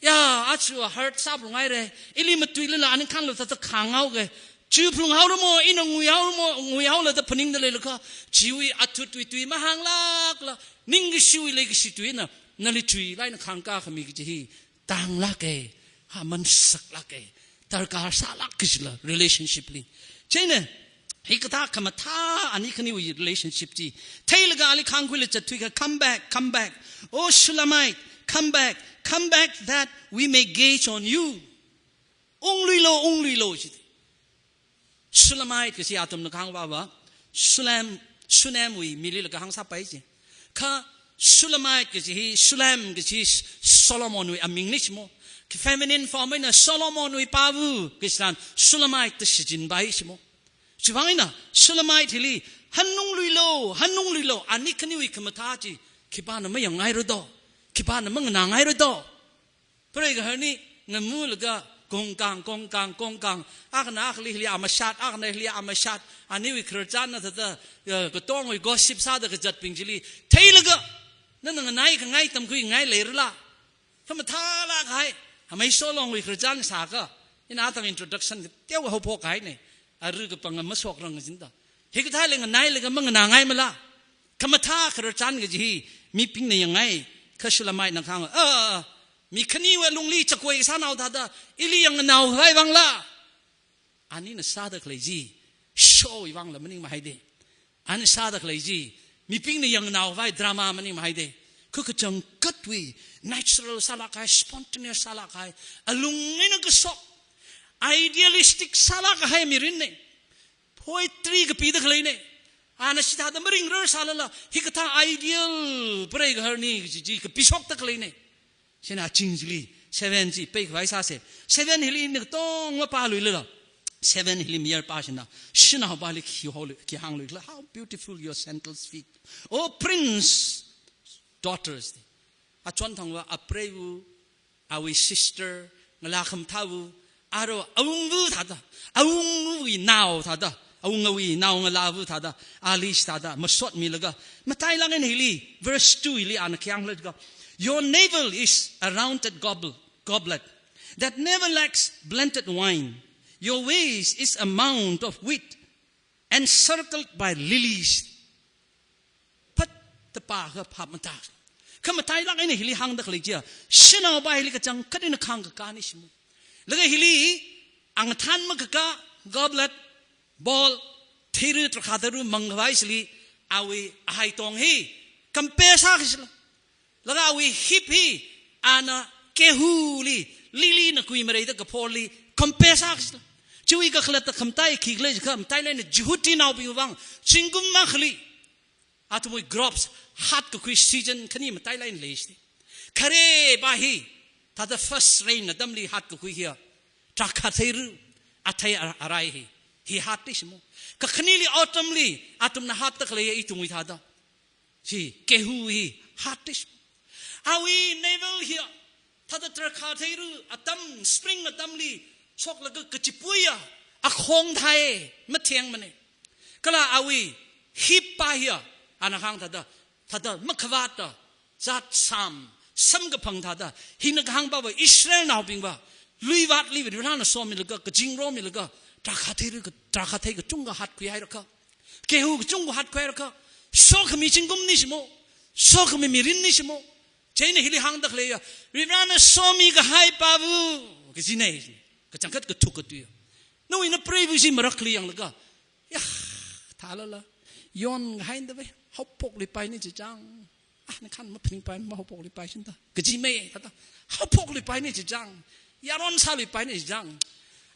ya, achu hurt sāphalunghaire, ili matuilala ani khanlo thāda khānghaoke, chuphalunghaoramo, ina nguihaoramo, nguihaola da phaningda leilakha, chiwui athutwui tui mahānglākla, ningkashiwui leikashi tuina nali chuila eina khāngkākhami kaji hi tānglāke, ha mansaklāke, darkar sālāk kajila relationship li. Chieina, hikathā khamathā ani khaniwui relationship chi theilaga ali khāngkhuilaga zatthuikha, "Come back, come back. Oh Shulamite, come back, come back that we may gaze on you." Ungluilo, ungluilo, ji. Shulamite kaji athumna kahāng vava, Shulam, Shunemwui mili laga hāngsāpai ji. Kha Shulamite kaji hi, Shulam kaji Solomonwui amingna jimo. Kha feminine form eina Solomonwui pāva kaji tharan Shulamite da shichinpai jimo. Chiwui vang eina Shulamite hili hanungluilo, hanungluilo, ani khaniwui khamathā chi khipāna mayangngairado, khipāna manganāngairado. Preigaharna ngamulaga kongkang, kongkang, kongkang. Akhana akhali hili amashat, akhana hili amashat. Aniwui khararchanna thāda, eh, katongwui gossip sāda kazatbing chili theilaga, nana nganaikhangai tamkhuingai leirala? Khamathālāk kahai, Hamei Sholongwui khararchan sākha, ina athang introduction teo haophok kahaina. Arui kapangam masokrang kajina da. Hikathā lei nganailaga manganāngaimala? Khamathā khararchan kaji hi mibingna yangngai, kha Shulamite na kahāng, "Ah, ah, ah, mi khaniwui lungli chakoi sānao thāda, ili yangnganao khavai vangla? Anina sāda khalei chi, show wui vangla maningmahai de. Ani sāda khalei chi, mibingna yangnao khavai drama maningmahai." Kha kachangkhatwui natural sālāk kahai, spontaneous sālāk kahai, alung eina kashok, idealistic sālāk kahai mirinna. Poetry kapida khaleina. Ana chithāda maringrar sālala, hikathā ideal preigaharna kaji chi kapishokta khaleina. Chieina aching chili, seven chi peikhavai sāsa. Seven hili ina katong mapāluilala, seven hili mayar pāshina, shanaopali khi haolui, khi hānglui khala, "How beautiful your sandals feet, oh prince daughters." Achon thangva apreiva, awui sister, ngalā khamathāva, aro awungva thāda, awungwui nao thāda, awungawui naongalāva thāda, ali chithāda masotmilaga, matailāk eina hili, verse two hili ana khi hānglaga, "Your navel is a rounded gobl-, goblet that never lacks blended wine. Your waist is a mound of wheat encircled by lilies." Phat tapā kha phap matak. Kha matailāk eina hili hāngda khalei chiya, shanaopa hili kachangkhat eina khāngkakāna jimo. Laga hili angathan makakā, goblet, bowl, theira, drakhā theira mangkhavai chili, awui ahaitong hi compare sā kajila. Laga awui hip hi ana gehuli, lilina kuimareida kaphorli compare sā kajila. Chiwui kakhalatta khamataiya khikhala jiakha, matailāk eina Jihudinaobing vang, zingkum akhali athumwui grapes hatkakhui season khani matailāk eina lei jida. Kharepā hi, thāda first rain atamli hatkakhui hiya, drakhā theira, athei a-, arai hi, hi hatda jimo. Kakhaneli autumn li athumna hatta khaleiya ithumwui thāda, chi gehu hi hatda jimo. Awui navel hiya, thāda drakhā theira atam, spring atamli shoklaga kachipuiya, akhong thai, mathengmana. Kala awui hip pa hiya, ana hāng thāda, thāda makhavāta, zat sam, samkaphang thāda, hina kahāngpava Israelnaobingva luivātli Varena somilaga, kazingromilaga, drakhā theira, drakhā thei kachungkha hatkhuihairakha, gehu kachungkha hatkhuihairakha, sokhami zingkumna jimo, sokhami mirinna jimo. Chieina hili hāngda khaleiya, Varena somikahai pava kajina, kachangkhat kathuk katuiya. Nawui napreiva chi marakhali yanglaga, ya, thālala, yonhaida vai, haophokluipaina chichang. Ah, nakhan maphaningpai, mahaophokluipai shinda, kajimei thāda, haophokluipaina chichang. Yaron sāluipaina chichang.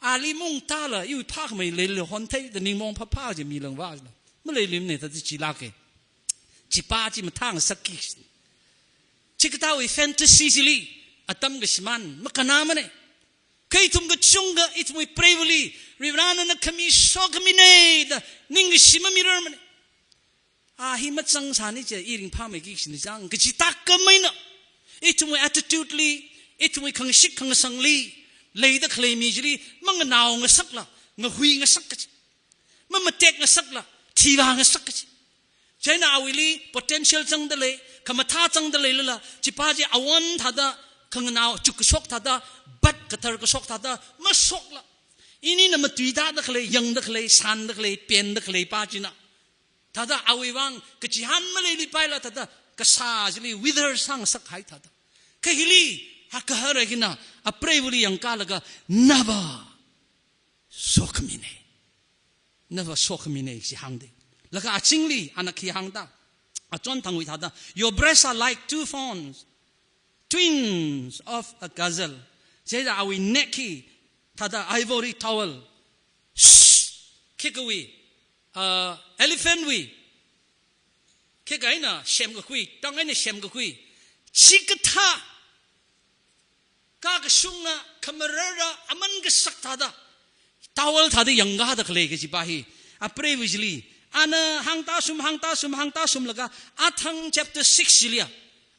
Ali mungtala, iwui phākhamei leili hontheida ningmong phapha chi mi langva chila, maleiluimana thāda chilāka. Chipa chi mathāngasakki. Chikathāwui fantasy chili atam kashimān makannāmana. Kha ithum kachungkha, ithumwui preivali, Varivarana nakhami sokhamina da, ningkashi mamirarmana. A hi mazangsāna chi, i ringphāmeiki kashina chang, kaji tākam eina. Ithumwui attitude li, ithumwui khangashik khangasangli, leida khalei mi chili, manganao ngasakla, ngahui ngasak kachi. Mamatek ngasakla, thivā ngasak kachi. Chieina awuili potential zangda lei, khamathā zangda leilala, chipa chi awon thāda, khanganao chuk kashok thāda, bat kathar kashok thāda, mashokla. Inina matuida da khalei, yangda khalei, sānda khalei, penda khalei pa china. Thāda awui vang, kachihān maleilipaila thāda, kasā chili wither sāngasak hai thāda. Kha hili, ha kahara hina, apreivali yangkalaga, nava sokhamina. Nava sokhamina chi hāngda. Laga azingli, ana khi hāngda. Achonthangwui thāda, your breasts are like two fawns, twins of a gazelle. Chieina awui neck hi, thāda ivory towel. Shh! Khikawui, uh, elephant wui. Khikha eina semkakhui, tang eina semkakhui. Chikathā. Kakashungna, khamarara, aman kasak thāda. Towel thāda yangkada khalei kajipa hi. Apreiva chili. Ana hāngtāshum, hāngtāshum, hāngtāshumlaga. Athang chapter six chiliya.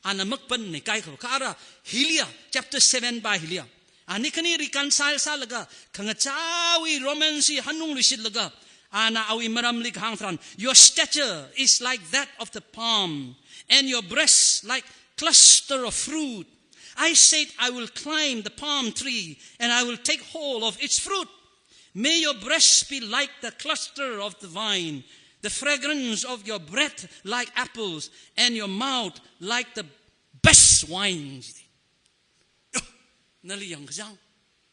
Ana makpan ne kaikha. Kha ara hiliya. Chapter seven pa hiliya. Ani khani reconcile sālaga. Khangachāwui romance hi hanungluishitlaga. Ana awui maramli kahāng tharan. Your stature is like that of the palm. And your breasts like cluster of fruit. I said, I will climb the palm tree and I will take hold of its fruit. May your breasts be like the cluster of the vine, the fragrance of your breath like apples, and your mouth like the best wine. Yo, nali yangkachang.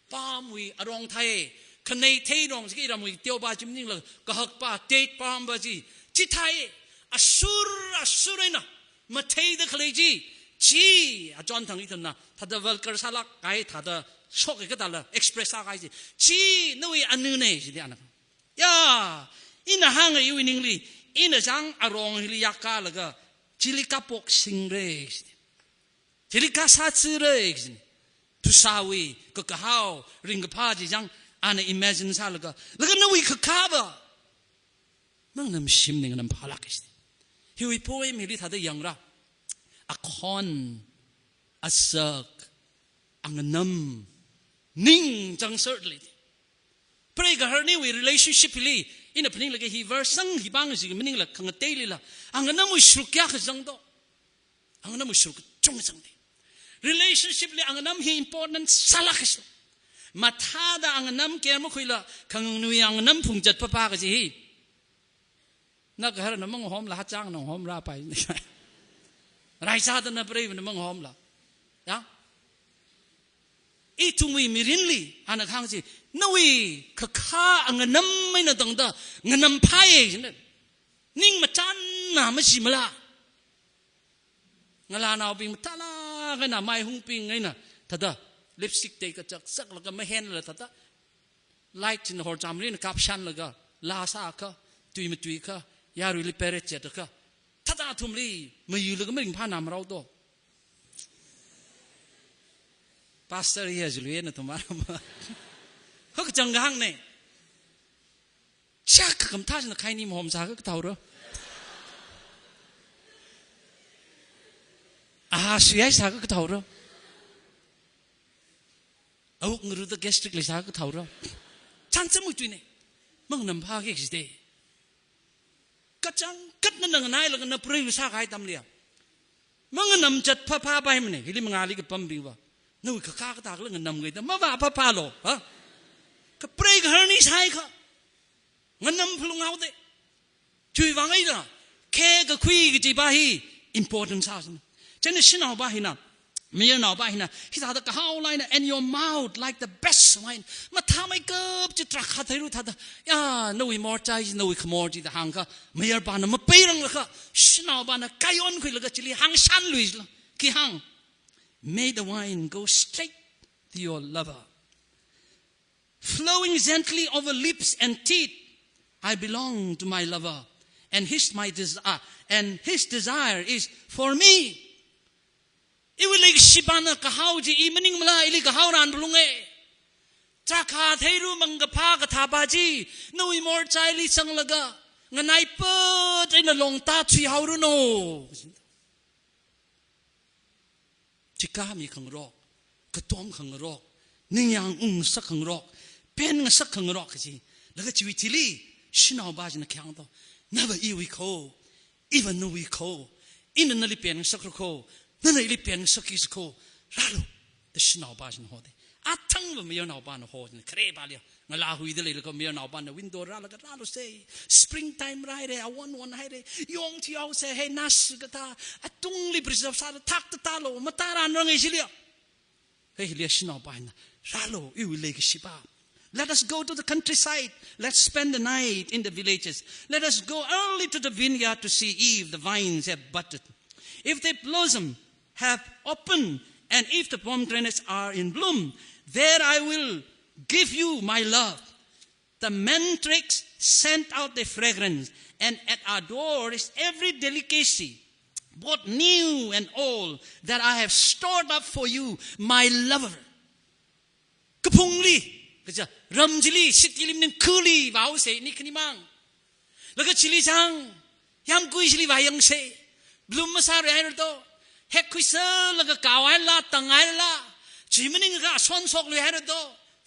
Palm wui arong thai, khanei theirong chi iramwui teopa chi maningla, kahakpa, date palm pa chi, chi thai, asur, asur eina, matheida khalei chi, chi, achonthang ithumna, thāda vulgar sālāk kahai, thāda shok katāla, express sākahai chi, chi, nawui anina, chida ana. Ya, ina hānga iwui ningli, ina chang arong hili yakkalaga, chili kapok singra, chida. Chili kasā chira, kajina. Thusāwui, kakahao, ringkaphā chi chang, ana imagine sālaga. Laga nawui kakā pa. Manganamshimna nganamphālāk kajina. Hiwui poem hili thāda yangra. Akhon, azak, anganam, ning chang certainly. Preigaharniwui relationship hili, ina phaninglaga hi verse sang hi bang chi maningla khangateilila. Anganamwui sruk kayākha zangdo. Anganamwui sruk kachungkha zangda. Relationship li anganam hi important sālāk kaso. Mathāda anganam care makhuila, khanganui anganam phungzat phapha kaji hi. Nagaharana mangahomla hachangna homra pai. Raichādana preivana mangahomla. Ya? Ithumwui mirinli, ana kahāng chi, nawui kakā anganam eina tangda, nganamphāya, china. Ning machānna machimala. Ngalānaobing mathālāk eina, maihungping eina, thāda, lipstick tei kachaksaklaga mahenla thāda, light china horchamrina kapshanlaga, laa sākha, tui matuikha, yaruili parade zatakha, thāda athumli, mayuilaga maringphāna marao do. Pastor ya julu ya na tumara ma. Hok chang hāngna. Chak kam thā china khaini mahom sākha kathaora. Aha suyai sākha kathaora. Awuk ngaruda gastric li sākha kathaora. Chānjam muituina. Manganamphāki kajida. Kachangkhatna nganailaga na preiva sākahai atamliya. Manganamzat phapha paimana, hili mangāli kapambingva. Nawui kakā katākhala nganamkaida, mavā phaphalo, ha? Kapreigaharni sāhaiakha. Nganam phalung haoda. Chiwui vang eina, care kakhui kajipa hi important sāsana. Chieina shanaopa hina, mayarnaopa hina, hithāda kahaolāk eina, and your mouth like the best wine. Mathāmeikap chi tarākha theiru thāda, ya, nawui morchai chi, nawui khamor chi da hāngkha, mayarpana mapeiranglakha, shanaopana kayonkhuilaga chili hāngshanluila, khi hāng. May the wine go straight to your lover. Flowing gently over lips and teeth, I belong to my lover, and his my desire, and his desire is for me. Iwui leikashipana kahao chi i maningmala, ili kahao ran phalunga. Tarākha theirumang kaphā kathāpa chi, nawui morchaili zanglaga, nganaipat eina longtā thuihaoranu. Chikāmi khangarok, katom khangarok, ningyāng ungngasak khangarok, penngasak khangarok kaji. Laga chiwui thili, shanaopa china khi hāngda, nava iwui kho, iva nawui kho, ina nali penngasakra kho, nana ili penngasakki kho, rālu, da shanaopa china hoda. Athangva mayarnaopana ho, kharepali, ngalāhuida leilaga mayarnaopana window rālaga, rālu se, springtime rāhaira, awon won haira, yong thuihaosa, hei nasi kathā, atungli preserve sāda thakta tālu, matāranrangai chili. Hei, hili shanaopa hina, rālu, iwui leikashipa. Let us go to the countryside. Let's spend the night in the villages. Let us go early to the vineyard to see if the vines have budded, if they blossom, have opened, and if the pomegranates are in bloom. There I will give you my love. The mandrakes send out their fragrance, and at our door is every delicacy, both new and old, that I have stored up for you, my lover. Kaphungli, kaja, ram chili, city li, maningkhali vāhaosa, ni khanimang. Laga chili zang, yāmgui chili vāyangsa, bloom masāra haira do, hekkhuisālaga kaohaila, tanghaila, chi maningakha shonshokluihaira do,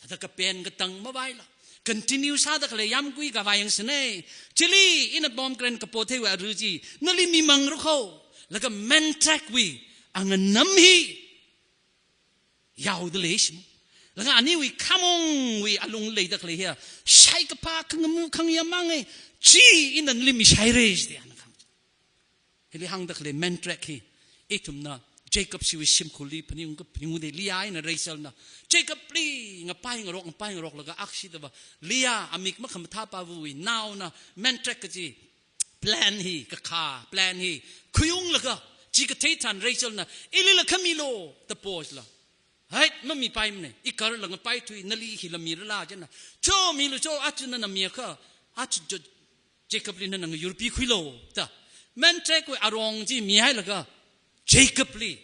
thāda kapen katang mavaila, continue sāda khalei yāmgui akha vāyangsana. Chili ina pomegranate kapo theiwui aru chi nali mimangra kho, laga mandrake wui anganam hi yaoda lei shimo. Laga aniwui khamongwui alungli leida khalei hiya, shaikaphā khangamu khangayā mangai, chi ina nali mishaira jida ana khang. Hili hāngda khalei mandrake hi, ithumna Jacob shiwui shimkhurli phaningung, phaningung de, Leah eina Rachel na Jacob li ngapai ngarok, ngapai ngaroklaga akshida va, Leah amik makhamathāpawui naona mandrake kaji plant hi, kakha plant hi khuiunglaga, chi kathei tharan Rachel na, ilila khamilu, da pao jila. Hai, mamipaimana, ikarla ngapai thui, nali hila mirala jina. Cho milu cho, aja nana miakha, aja cho, Jacob li nana ngayurpi khuilu, da. Mandrake wui arong chi mihailaga, Jacob li,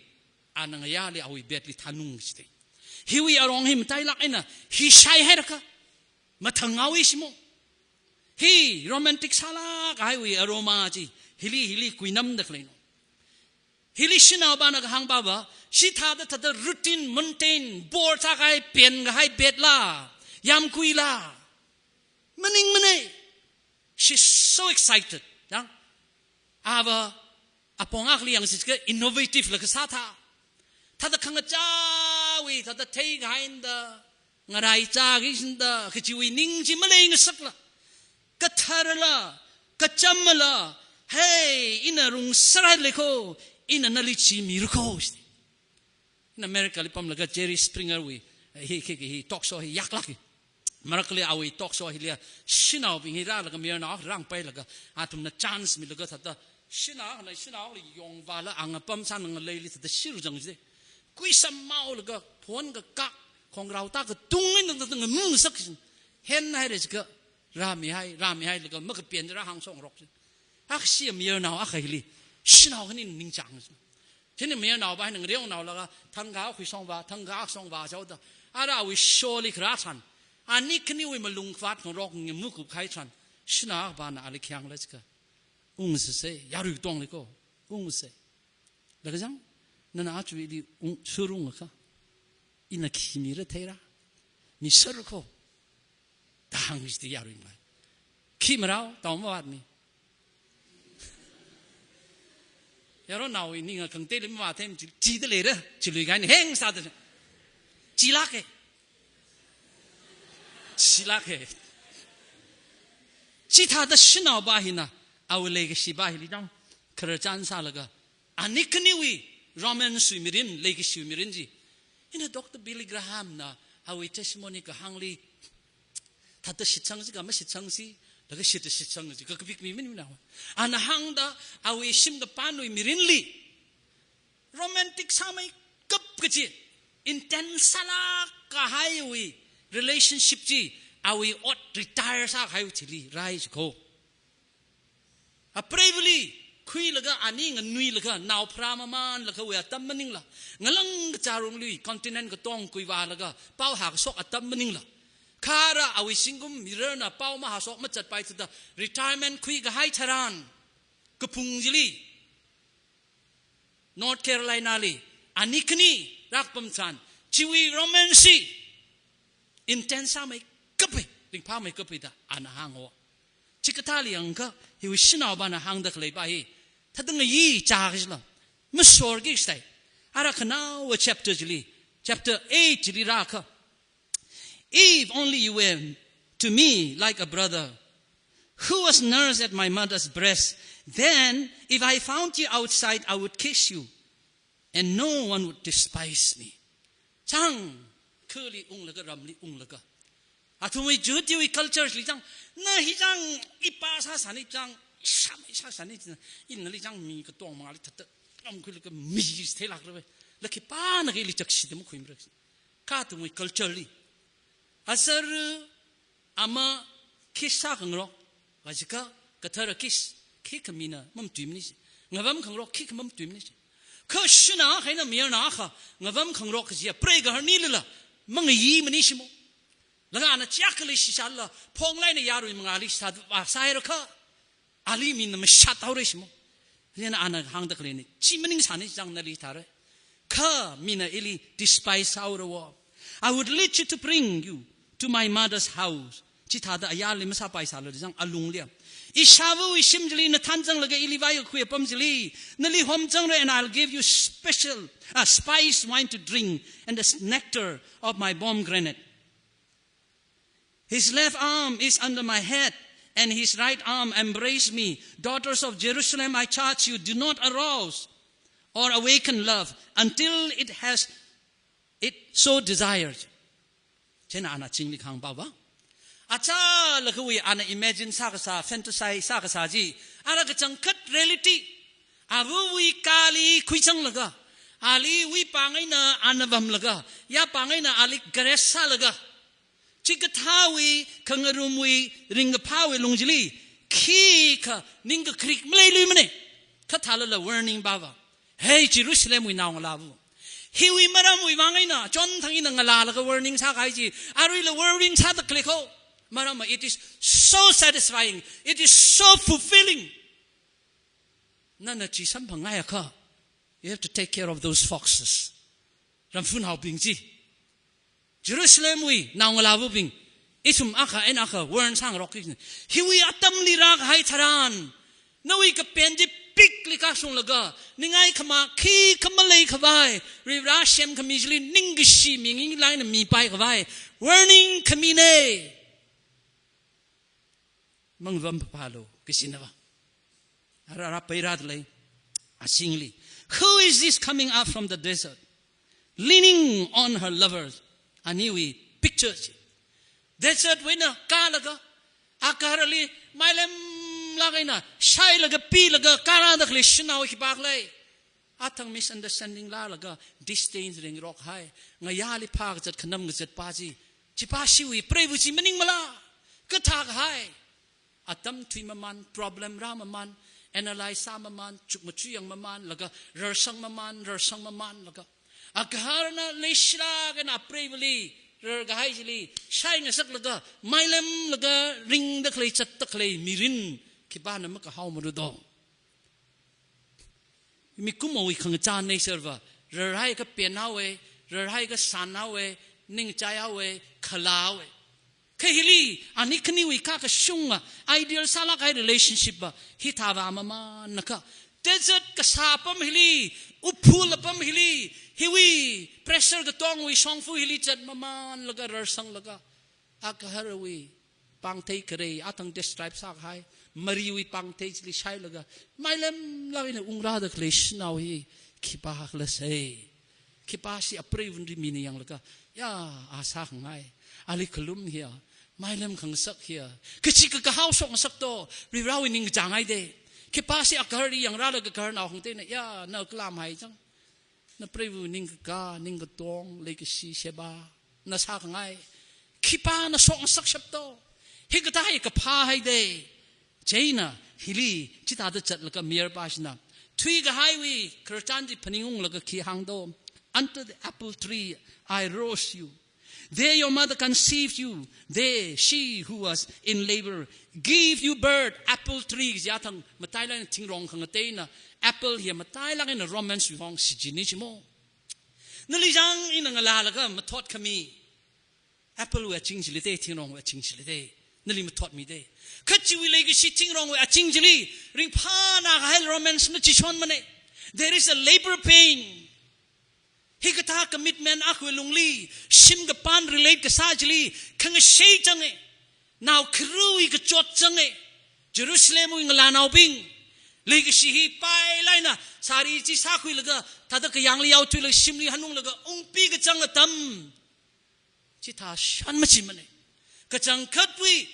ana ngayāli awui bed li thanung jida. Hiwui arong hi matailāk eina, hi shaihairakha, mathang ngaowa shimo. Hi romantic sālāk kahaiwui aroma chi, hili, hili kuinamda khaleina. Hili shanaopana kahāngpa va, chithāda thāda routine, mundane, bore sākahai, penkahai bed la, yāmguila, maningmana. She's so excited. Yang, ava, apong akhali yangsi chiakha innovative la kasā thā. Thāda khangachāwui, thāda theikahai eina da, ngaraichā kaji eina da, kachiwui ning chi maleingasakla, katharala, kachamala, hei, ina rungserhaira kho, ina nali chi mira kho. Ina America li pamlaga Jerry Springer wui, hi, hi, hi, hi talk show hi yaklāk hi. Marakli awui talk show hili, shanaobing hi rālaga mayarnao rāngpailaga, athumna chance milaga thāda, shanao akhana, shanao akhali yongvāla, anga pamsāna ngaleili thāda shirujang jida. Kuisam maolaga, phon kakak, khongrao ta katung eina thāda ngamusak jina. Henhaira jiakha, rāmihai, rāmihailaga, makapen rāhāngshongrok jina. Akhashi mayarnao akha hili, shanao akhana ningchāng jina. Chieina mayarnaopa hina ngareonaolaga, thangkha khuishongva, thangkha akshongva chaoda, ara awui show li kharā tharan, ani khaniwui malung khavāt khangarok ngamukup kahai tharan, shanao akhapana ali khi hāngla jiakha, ungsāsa, yarui tongli kho, ungsāsa. Laga zang, nana aja ili ung, shurungakha, ina khi mira theira, misera kho, da hāng jida yaruina. Khi marao, tao mavātmi. Yaronnaowui ninga khangateili mavāthem chi, chida leira, chilui kahaina, heng sāda. Chilāka. Chilāka. Chithāda shanaopa hina, awui leikashipa hili dang, khararchan sālaga, ani khaniwui romance wui mirin, leikashiwui mirin chi. Ina Doctor Billy Graham na awui testimony kahāngli, thāda shitsangsi kha mashitsangsi, laga shita shitsangsi, kakapik mi maningmana. Ana hāngda awui shim kapānwui mirinli, romantic sāmeikap kaji, intense sālāk kahaiwui relationship chi, awui ot retire sākahaiwui thili rai jikho. Apreivali, khuilaga ani nganuilaga, nao pharā mamanlakhawui atam maningla, ngalang kachārungli, continent katong kuivālaga, pao hākashok atam maningla, Kha ara awui zingkum mirarna pao mahāshok mazatpai thāda retirement khuikahai tharan, kaphung chili, North Carolina li, ani khani rākapam tharan, chiwui romance chi intense sāmeikapai, ringphāmeikapai da ana hānga. Chikathāli yangakha, hiwui shanaopana hāngda khaleipa hi, thāda ngayi chā kajila, masorki sai. Ara khanaowa chapter chili, chapter eight chili rākha, "If only you were to me like a brother who was nursed at my mother's breast, then if I found you outside, I would kiss you, and no one would despise me." Chang, khali unglaga, ramli unglaga. Athumwui Jihudiwui culture li chang, na hi chang, ipa sāsani chang, ishāmei sāsani chang, ina li chang mi katong mangāli thāda, ramkhuilaga mi theilākra ve. La khipāna kha ili chakshida makhuimara. Kha athumwui culture li, azar ama kiss sākhangarok, kajika kathara kiss, khikha mina mamatuimana chi. Ngavamkhangarok khikha mamatuimana chi. Kha shanaowa eina mayarna akha ngavamkhangarok kajiya, preigaharnilila mangayimana shimo. Laga ana chiyākha leishisālala, phonglaina yarui mangāli sāda vāsāhairakha, ali mina mashathaora shimo. Chieina ana hāngda khaleina, chi maningsāna chang nali thāra. Kha mina ili despise sāhaora wo. "I would lead you to bring you to my mother's house." Chithāda ayarli masāpaisālala chang alungli, "Ishāvawui shim chili na thanzanglaga ili vaikakhui apam chili nali homzangra, and I'll give you special, uh, spice wine to drink and the nectar of my pomegranate. His left arm is under my head, and his right arm embraced me. Daughters of Jerusalem, I charge you, do not arouse or awaken love until it has it so desired." Chieina ana chingli kahāng pava, achālakhawui ana imagine sākasā, fantasize sākasā chi, ara kachangkhat reality. Avawui kāli khuizanglaga, aliwui pāng eina ana vamlaga, yapāng eina ali caress sālaga, chikathāwui khangarumwui ringkaphāwui lung chili, khikha ningkakrik maleiluimana. Kha thālala warning pava. Hey, Jerusalemwui naongalāva. Hiwui maramwui vang eina, chonthang ina ngalālaga warning sākahai chi, aruila warning sāda khalei kho. Maramva, it is so satisfying, it is so fulfilling. Nana chi samphangngaiakha, you have to take care of those foxes. Ramfunhaobing chi. Jerusalemwui naongalāvabing, ithum akha eina akha warn sāngarokki. Hiwui atamli rākahai tharan, nawui kapen chi peak li kashunglaga, ningai khamā khikha maleikhavai, Varivara semkhami chili ningkashi minginglai eina mipaikhavai warning khamina. Mangvam phāphālu, kasinava. Ara, ara peirāda lei, asingli. "Who is this coming up from the desert, leaning on her lover?" Aniwui picture chi. Desert wui eina kālaga, agaharali mailemlāk eina, shailaga, pilaga, kārāda khalei shanao khipākhala. Athang misunderstanding lālaga, distance ringrokhai, ngayāli phākazat khanam kazatpa chi, chipa shiwui preiva chi maningmala? Kathākahai. Atam thuimamān, problem rāmamān, analyze sāmamān, chukmajā yangmamānlaga, rarsangmamān, rarsangmamānlaga, agaharna leishilāk eina apreivali rarkahai chili shaingasaklaga, mailemlaga, ringda khalei, zatda khalei mirin khipāna makahaomara do? Mikumowui khangachā nature va, rarhaiakha penhaowa, rarhaiakha sānhaowa, ningchaihaowa, khalāhaowa. Kha hili, ani khaniwui kakashunga ideal sālākkahai relationship va, hithāva mamānakha, desert kasā apam hili, uphul apam hili, hiwui pressure katongwui shongfa hili zatmamānlaga, rarsanglaga, agaharawui pāngthei kharei, athang describe sākahai mariwui pāngthei chili shailaga, mailemlāk eina ungrāda khalei shanao hi khipākhala sei. Khipāshi apreivali mina yanglaga, ya, a sākhangai, ali khalum hiya, mailem khangasak hiya, kachikakhao shokngasak do, Varivarawui ningkachāng haida. Khipāshi agaharli yangrālaga, gaharnao khangateina, ya, na kalam hai chang, napreiva ningkakā, ningkatong, leikashi, sheba na sākhangai, khipāna shokngasak shap do? Hikathā hi kaphā haida. Chieina hili chithāda zatlaga mayarpashina, thuikahaiwui khararchan chi phaningunglaga khi hāng do? "Under the apple tree I roast you. There your mother conceived you. There she who was in labor gave you birth. Apple tree kaji athang matailak eina thingrong khangateina. Apple hi matailak eina romance wui hong shichinna chimo. Nali chang ina ngalālaga mathot khami. Apple wui aching chili te, thingrong wui aching chili te. Nali mathotmi te. Kha chiwui leikashi thingrong wui aching chili ringphāna kahai romance na chichonmana. There is a labor pain. Hikathā commitment akhawui lungli, shim kapan relate kasā chili, khangashei changa. Nao kharui kachot changa. Jerusalemwui ngalānaobing. Leikashi hi pailak eina, sari chi sākhuilaga, thāda kayāngli yaothuilaga, shimli hanunglaga, ungpi kachang atam. Chithā shān machimana. Kachangkhatwui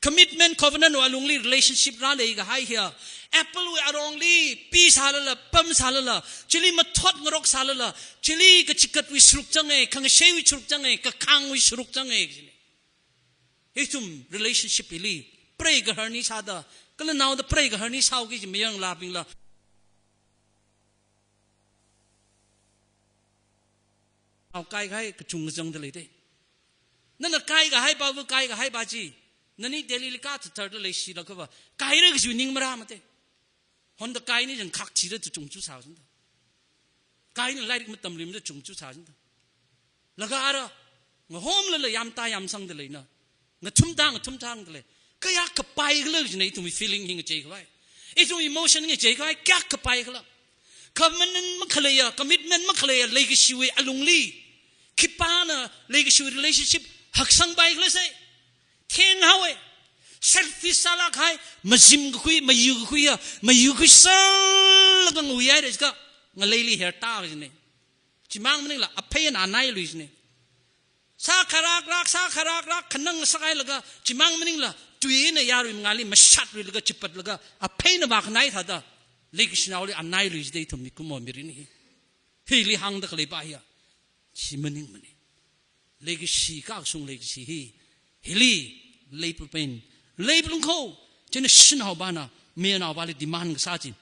commitment covenant wui alungli relationship rāleikahai hiya. Apple wui arongli pi sālala, pam sālala, chili mathot ngarok sālala, chili kachikatwui sharuk changa, khangasheiwui sharuk changa, kakhangwui sharuk changa, kajina. Ithum relationship hili, preigaharna sāda, kala naoda preigaharna sāhaoki kaji mayarngalābingla. Nao kaikahai kachungkha zangda lei te. Nana kaikahaipa, va kaikahaipa chi. Nani Delhili kathathar da leishilakhava, kaira kaji ning marāmana te. Honda kaina chang khak thida tuchung chu sāshinda. Kaina lairik matamluimada chungchu sāshinda. Laga ara, ngahomlala yamtā yamsangda leina. Ngathumtā ngathumsangda lei. Kayākha paikhala kajina ithumwui feeling hi ngacheikhavai. Ithumwui emotion ngacheikhavai, kayākha paikhala. Covenant makhaleiya, commitment makhaleiya, leikashiwui alungli. Khipāna leikashiwui relationship haksangpaikhala sai. Thenghaowa. Selfish sālāk kahai, mazim kakhui, mayu kakhuiya, mayu khuisālaga ngawui haira jiakha, ngaleili hertā kajina. Chimang maningla, aphei eina anai luishina. Sākharākrāk, sākharākrāk, khanang sākhailaga, chimang maningla, tui eina yarui mangāli mashatruilaga, chipatlaga, aphei eina vākhanai thāda, leikashinaoli anai luishida ithum mikumo mirin hi. Hili hāngda khaleipa hiya. Chi maningmana. Leikashi, kakasung leikashi hi. Hili, leipapin. Leiplungkho. Chieina shanaopana, mayarnaopali demand kasā chi.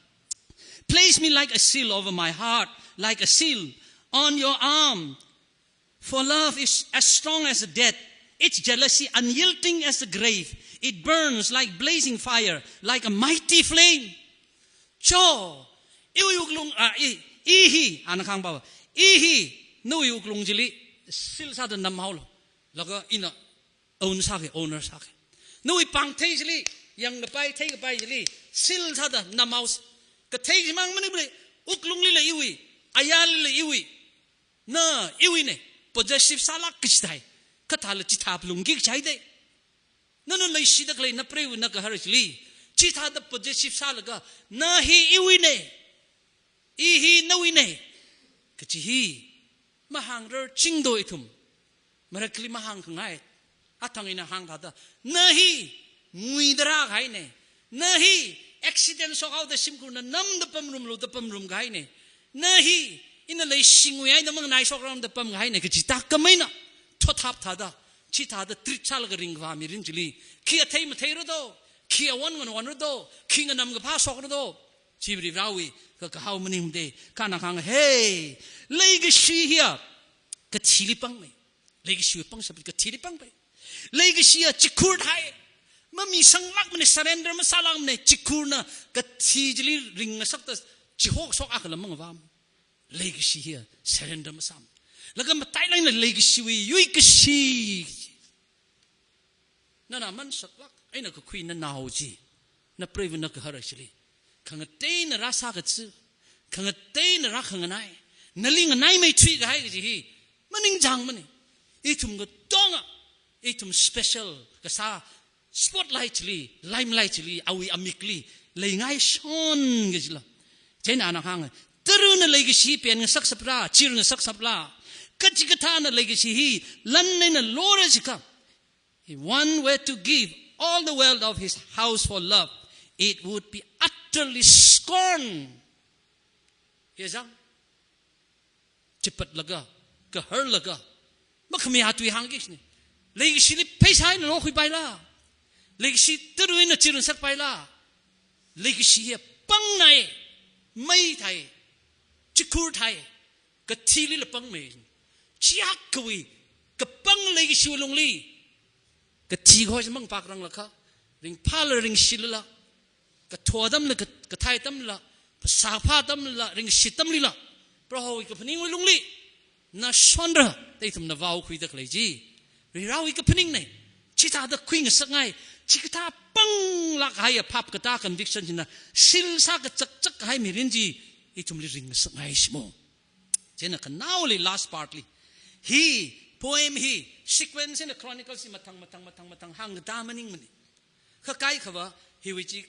Place me like a seal over my heart, like a seal on your arm. For love is as strong as the death, its jealousy unyielding as the grave. It burns like blazing fire, like a mighty flame. Cho, iwui wuklung, ah, i, i hi, ana kahāngpa, i hi, nawui wuklung chili, seal sāda namhaolu. Laga ina own sāki, owner sāki. Nawui pāngthei chili, yangkapai, theikapai chili, seal sāda namhaosa. Kathei chimang maningla, wuklunglila iwui, ayarlila iwui. Na, iwuina, possessive sālāk kaji thai. Kathāla chithā phalungki kaji thai te. Nana leishida khalei napreiva nagahara chili. Chithāda possessive sālaga, na hi iwuina. I hi nawuina. Kaji hi. Mahāngrarchingdo ithum. Marakli mahāngkhangai. Athang ina hāngthāda. Na hi nguida rākahaina. Na hi accident shokhaoda shimkhurna namda pamrumlu da pamrumkahaina. Na hi ina leishingwui eina manganai shokrangda pamkahaina kaji tākam eina. Thot hapthāda. Chithāda treat sālaga ringkaphā mirin chili. Khi athei matheirado. Khi awon nganwanrado. Khi nganamkaphā shokrado. Chi Varivarāwui kakahao maningmana, kana kahāng, hey, leikashi hiya kathili pangmei. Leikashiwui pangshap kathili pangmei. Leikashi hiya chikhur thai. Mamishanglākmana, surrender masālākmana, chikhurna kathi chili ringngasakta chihokshok akhala mangavām. Leikashi hiya surrender masām. Laga matailak eina leikashiwui yuikashi. Nana mansaklāk eina kakhui nanao chi, napreiva nagahara chili. Khangateina rāsā kachi, khangateina rākhanganai, nali nganaimeithui kahai kaji hi, maningchāngmana. Ithum katonga, ithum special kasā, spotlight chili, limelight chili, awui amikli, leingaishon kajila. Chieina ana hānga, taruna leikashi penngasak sapra, chirngasak sapra. Kachikathāna leikashi hi, lan eina lora jiakha. If one were to give all the wealth of his house for love, it would be utterly scorned. Hiya chang, chipatlaga, gaharlaga, makhamayā tui hāngki kajina. Leikashili pheisā eina lokhuipaila. Leikashi tara eina chirngasakpaila. Leikashi hiya pangnai, mei thai, chikhur thai, kathilila pangmei. Chiakhawui Kapang leikashiwui lungli, kathi kahoi chi mangpakranglakha, ringphāla ringshilala, katho atamla, ka-, kathei atamla, phasā phā atamla, ringshi atamlila, Prohowui kaphaningwui lungli, na shonra, da ithumna vaokhuida khalei chi Varivarāwui kaphaningnei. Chithāda khuingasakngai, chikathā panglāk kahaiya phap katā conviction china seal sākachakchak kahai mirin chi ithumli ringngasakngai shimo. Chieina khanaoli last part li, hi poem hi sequence eina Chronicles hi mathang, mathang, mathang, mathang hāngkatā maningmana. Kha kaikhava hiwui chi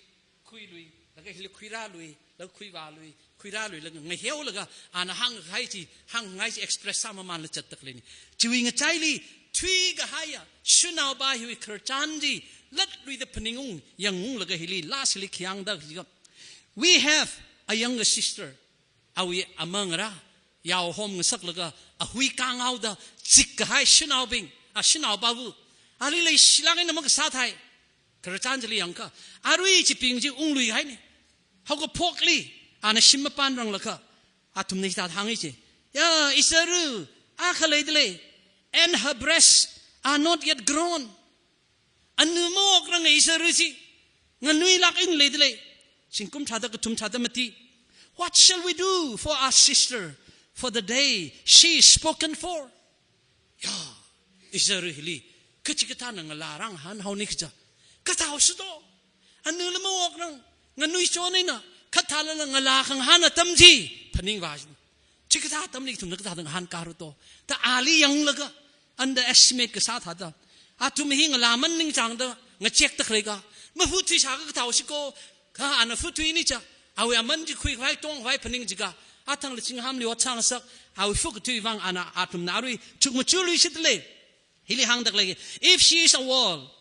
khuilui, laga hili khuirālui, laga khuivālui, khuirālui, laga ngaheolaga ana hāngkahai chi, hāngngai chi express sāmamanla zatda khaleina. Chiwui ngachaili thuikahaiya shanaopa hiwui khararchan chi latluida phaningung, yangung laga hili last hili khi hāngda jiakha, "We have a younger sister." Awui amangarā, yao homngasaklaga, ahui kanghaoda zikkahai shanaobing, a shanaopawu. Ali leishilāk eina makasā thai. Khararchan chili yangakha, arui chibing chi ungluihaina. Haokaphokli, ana shim mapanranglakha, athumna hithāda hānga chi. "Ya, icharu, akha leidalei, and her breasts are not yet grown." Anu maokrang icharu chi, nganuilāk eina leidalei. Zingkum tharāda kathum tharāda mati. "What shall we do for our sister, for the day she is spoken for?" Ya, icharu hili, kachikathāna ngalā rāngahān haonikha, kathāhaosi to. Anula maokrang, nganuichon eina, kha thālala ngalā khangahān atam chi phaningvā shina. Chikathā atamli ithumna kathāda ngahānkāra to, da ali yanglaga, underestimate kasā thāda, athum hi ngalāman ningchāngda ngachekda khalei ka, mafutthui sāakha kathāhaosi ko, kha ana futthuini cha, awui aman chi khuikhavai tongkhavai phaning jiakha, athangla chinghamli ot sāngasak, awui futthui vang ana athumna arui chukmajāluishitdalei. Hili hāngda khalei, "If she is a wall,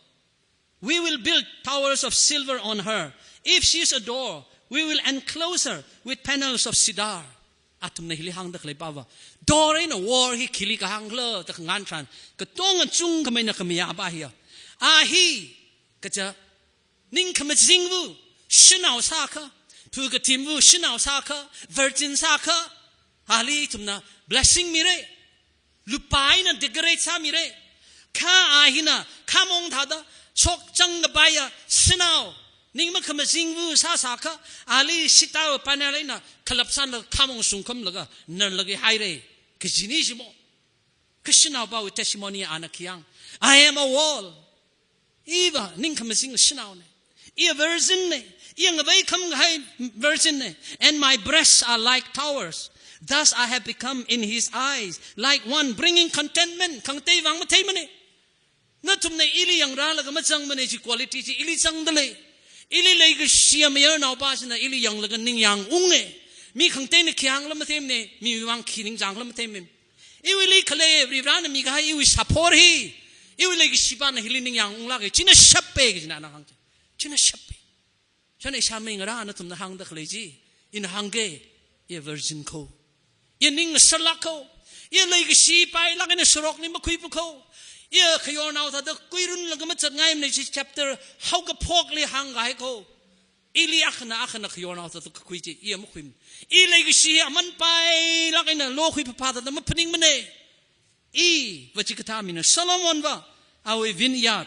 we will build towers of silver on her. If she is a door, we will enclose her with panels of cedar." Athumna hili hāngda khaleipa va, door eina wall hi khili kahāng khala da khangahān tharan, katonga chungkhameina khamayāpa hiya. A hi, kaja, ningkhamazingva shanao sāakha, phu kathimva shanao sāakha, virgin sāakha, ali ithumna blessing mira. Lupā eina decorate sāmira. Kha a hina khamong thāda, shokchang kapaiya shanao, ning makhamazingva sāsāakha, ali sita panel eina khalap sānlaga khamong sungkhamlaga narlaga haira. Kajina shimo. Kha shanaopawui testimony ana khi hānga, "I am a wall." Iva ningkhamazing shanaona. Iya virgin na. Iya ngavei khamkahai virgin na. "And my breasts are like towers. Thus I have become in his eyes like one bringing contentment." Khangatei vang matheimana. Nathumna ili yangrālaga mazangmana, chi quality chi ili zangdalei. Ili leikashiya mayarnaopa china ili yanglaga ningyāng unga. Mi khangateina khi hāngla matheimana, miwui vang khi ningchāngla matheimana. Iwuili khalei Varivarāna mikahai iwui support hi, iwui leikashipana hili ningyāng unglāka, china shapa kajina ana hāng chi. China shapa. Chieina ishāmei ngarā nathumna hāngda khalei chi, ina hāngga, iya virgin kho. Iya ning ngasarlāk kho. Iya leikashi pailāk eina sorokli makhuipa kho. Iya khayornao thāda khuirunlaga mazatngaimana, chi chapter haokaphokli hāngkahai kho. Ili akhana akhana khayornao thāda kakhui chi, iya makhuimana. I leikashi aman pailāk eina lokhui phapha thāda maphaningmana. Iva chikathā mina, Solomon va, awui vineyard,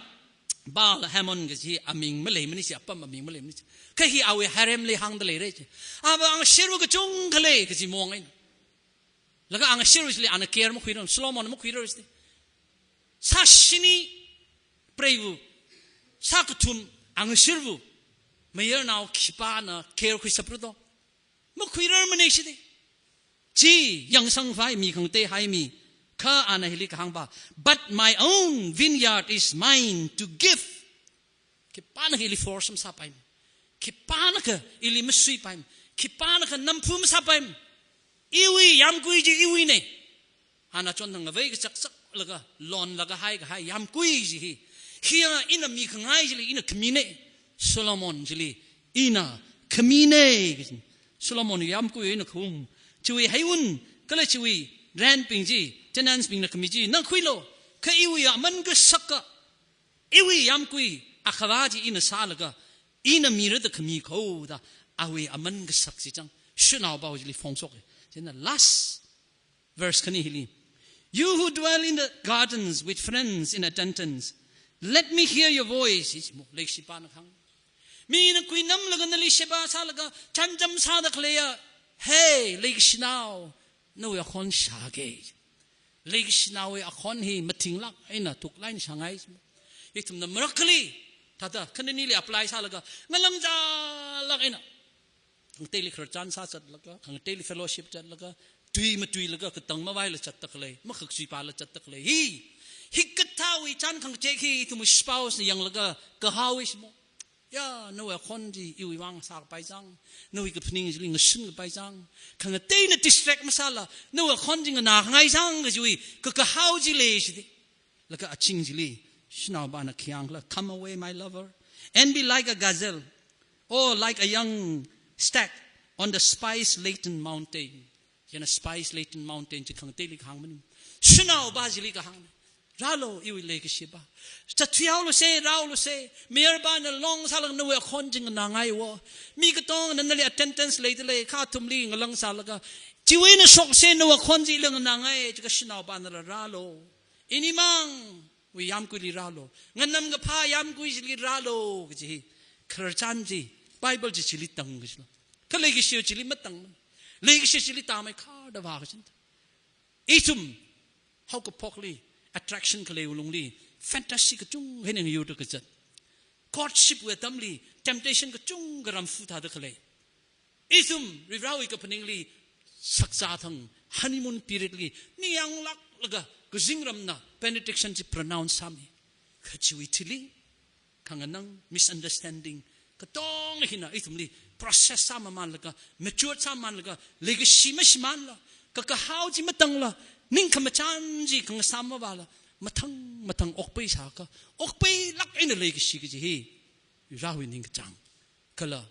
Baal Hamon kaji aming maleimana chi, apam aming maleimana chi. Kha hi awui haremli hāngda leira chi. Ava angasharva kachungkha lei kaji mong eina. Laga angasharva chili ana care makhuira, Solomon makhuira chi. Sā shini preiva, sā kathum angasharva, mayarnao khipāna care khuishapra to. Makhuirarmana chida. Chi yangsangvai mi khangatei haimi. Kha ana hili kahāngva, "But my own vineyard is mine to give." Khipānakha ili force masāpaimana. Khipānakha ili masuipaimana. Khipānakha namphu masāpaimana. Iwui yāmgui chi iwuina. Ana chon thang ngavei kachakchaklaga, lonlaga haikahai yāmgui chi hi. Hiya ina mikhangai chili ina khamina. Solomon chili ina khamina. Solomon yāmgui ina khum. Chiwui heiwun, kala chiwui rentbing chi, tenantsbingna khami chi, na khuilu. Kha iwui aman kasaka, iwui yāmgui akhava chi ina sālaga, ina mira da khami kho da, awui aman kasak chi chang, shanaopao chili phongshok. Chieina last verse khani hili. "You who dwell in the gardens with friends in attendance, let me hear your voice," hi mo, leikashipana kahāng. Mina kuinamlaga nali sheba sālaga, chānjam sāda khaleiya, "Hey, leikashinao, nawui akhon shāke." Leikashinaowui akhon hi mathinglāk eina tuklāk eina shāngai mo. Ithumna miracle li, thāda, khananili apply sālaga, ngalāng zālāk eina khangateili khararchan sāzatlaga, khangateili fellowship zatlaga, tui matuilaga, katang mavaila zatda khalei, makhakchuipala zatda khalei hi, hikathāwui chān khangachek hi ithumwui spouse na yanglaga kahao hi mo. Ya, nawui akhon chi iwui vang sākapai chang, nawui kaphaning chili ngasunkapai chang, khangateina distract masāla, nawui akhon chi nganāngai chang kajiwui kakahao chi lei shidi. Laga aching chili, shanaopana khi hāngkhala, "Come away, my lover, and be like a gazelle, or like a young stag on the spice-laden mountain." Chieina spice-laden mountain chi khangateili kahāng mana. Shanaopa chili kahāngna. Rālu, iwui leikashipa. Zatthuihaolu se, rālu se. Mayarpana long sālaga nawui akhon chi nganāngai wo. Mi katongana nali attendance leidalei, kha athumli ngalāng sālaga, "Chiwui eina shokse, nawui akhon chila nganāngai," jiakha shanaopanala rālu. Inimangwui yāmguili rālu. Nganamkaphā yāmgui chili rālu kaji hi. Khararchan chi, Bible chi chili tang kajilu. Kha leikashi chili matang. Leikashi chili tāmeikhada vākachina. Ithum haokaphokli, attraction khaleiwui lungli, fantasy kachungkha eina ngayurda kazat. Courtship wui atamli, temptation kachungkha ramfu thāda khalei. Ithum Varivarāwui kaphaningli, sakzā thang, honeymoon period li, ningyānglāklaga, kazingramna benediction chi pronounce sāmi. Kha chiwui thili, khanganang, misunderstanding, katonga hina ithumli process sāmamanlaga, mature sāmamanlaga, leikashi mashimānla, kakahao chi matangla, ningkhamachan chi khangasām mavāla, mathang mathang okpai sākha, okpailāk eina leikashi kaji hi, Varivarāwui ningkachāng. Kala,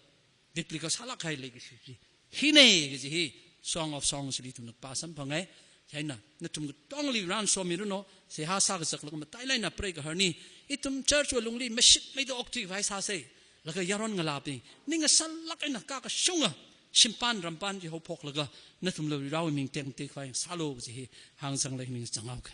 biblical sālāk kahai leikashi chi hina kaji hi, Song of Songs li ithumna pā samphangai. Chieina, nathum katongli Varivarāna somiranu, seihā sākazaklaga matailāk eina pray kaharni, ithum church wui lungli mashitmeida okthuikhavai sāsa. Laga yaron ngalābing, ning ngasālāk eina kakashunga, shimpan rampan chi haophoklaga, nathumla Varivarāwui ming tekmateikhavai sālu kaji hi, hāngsanglei, ningchānghaoka.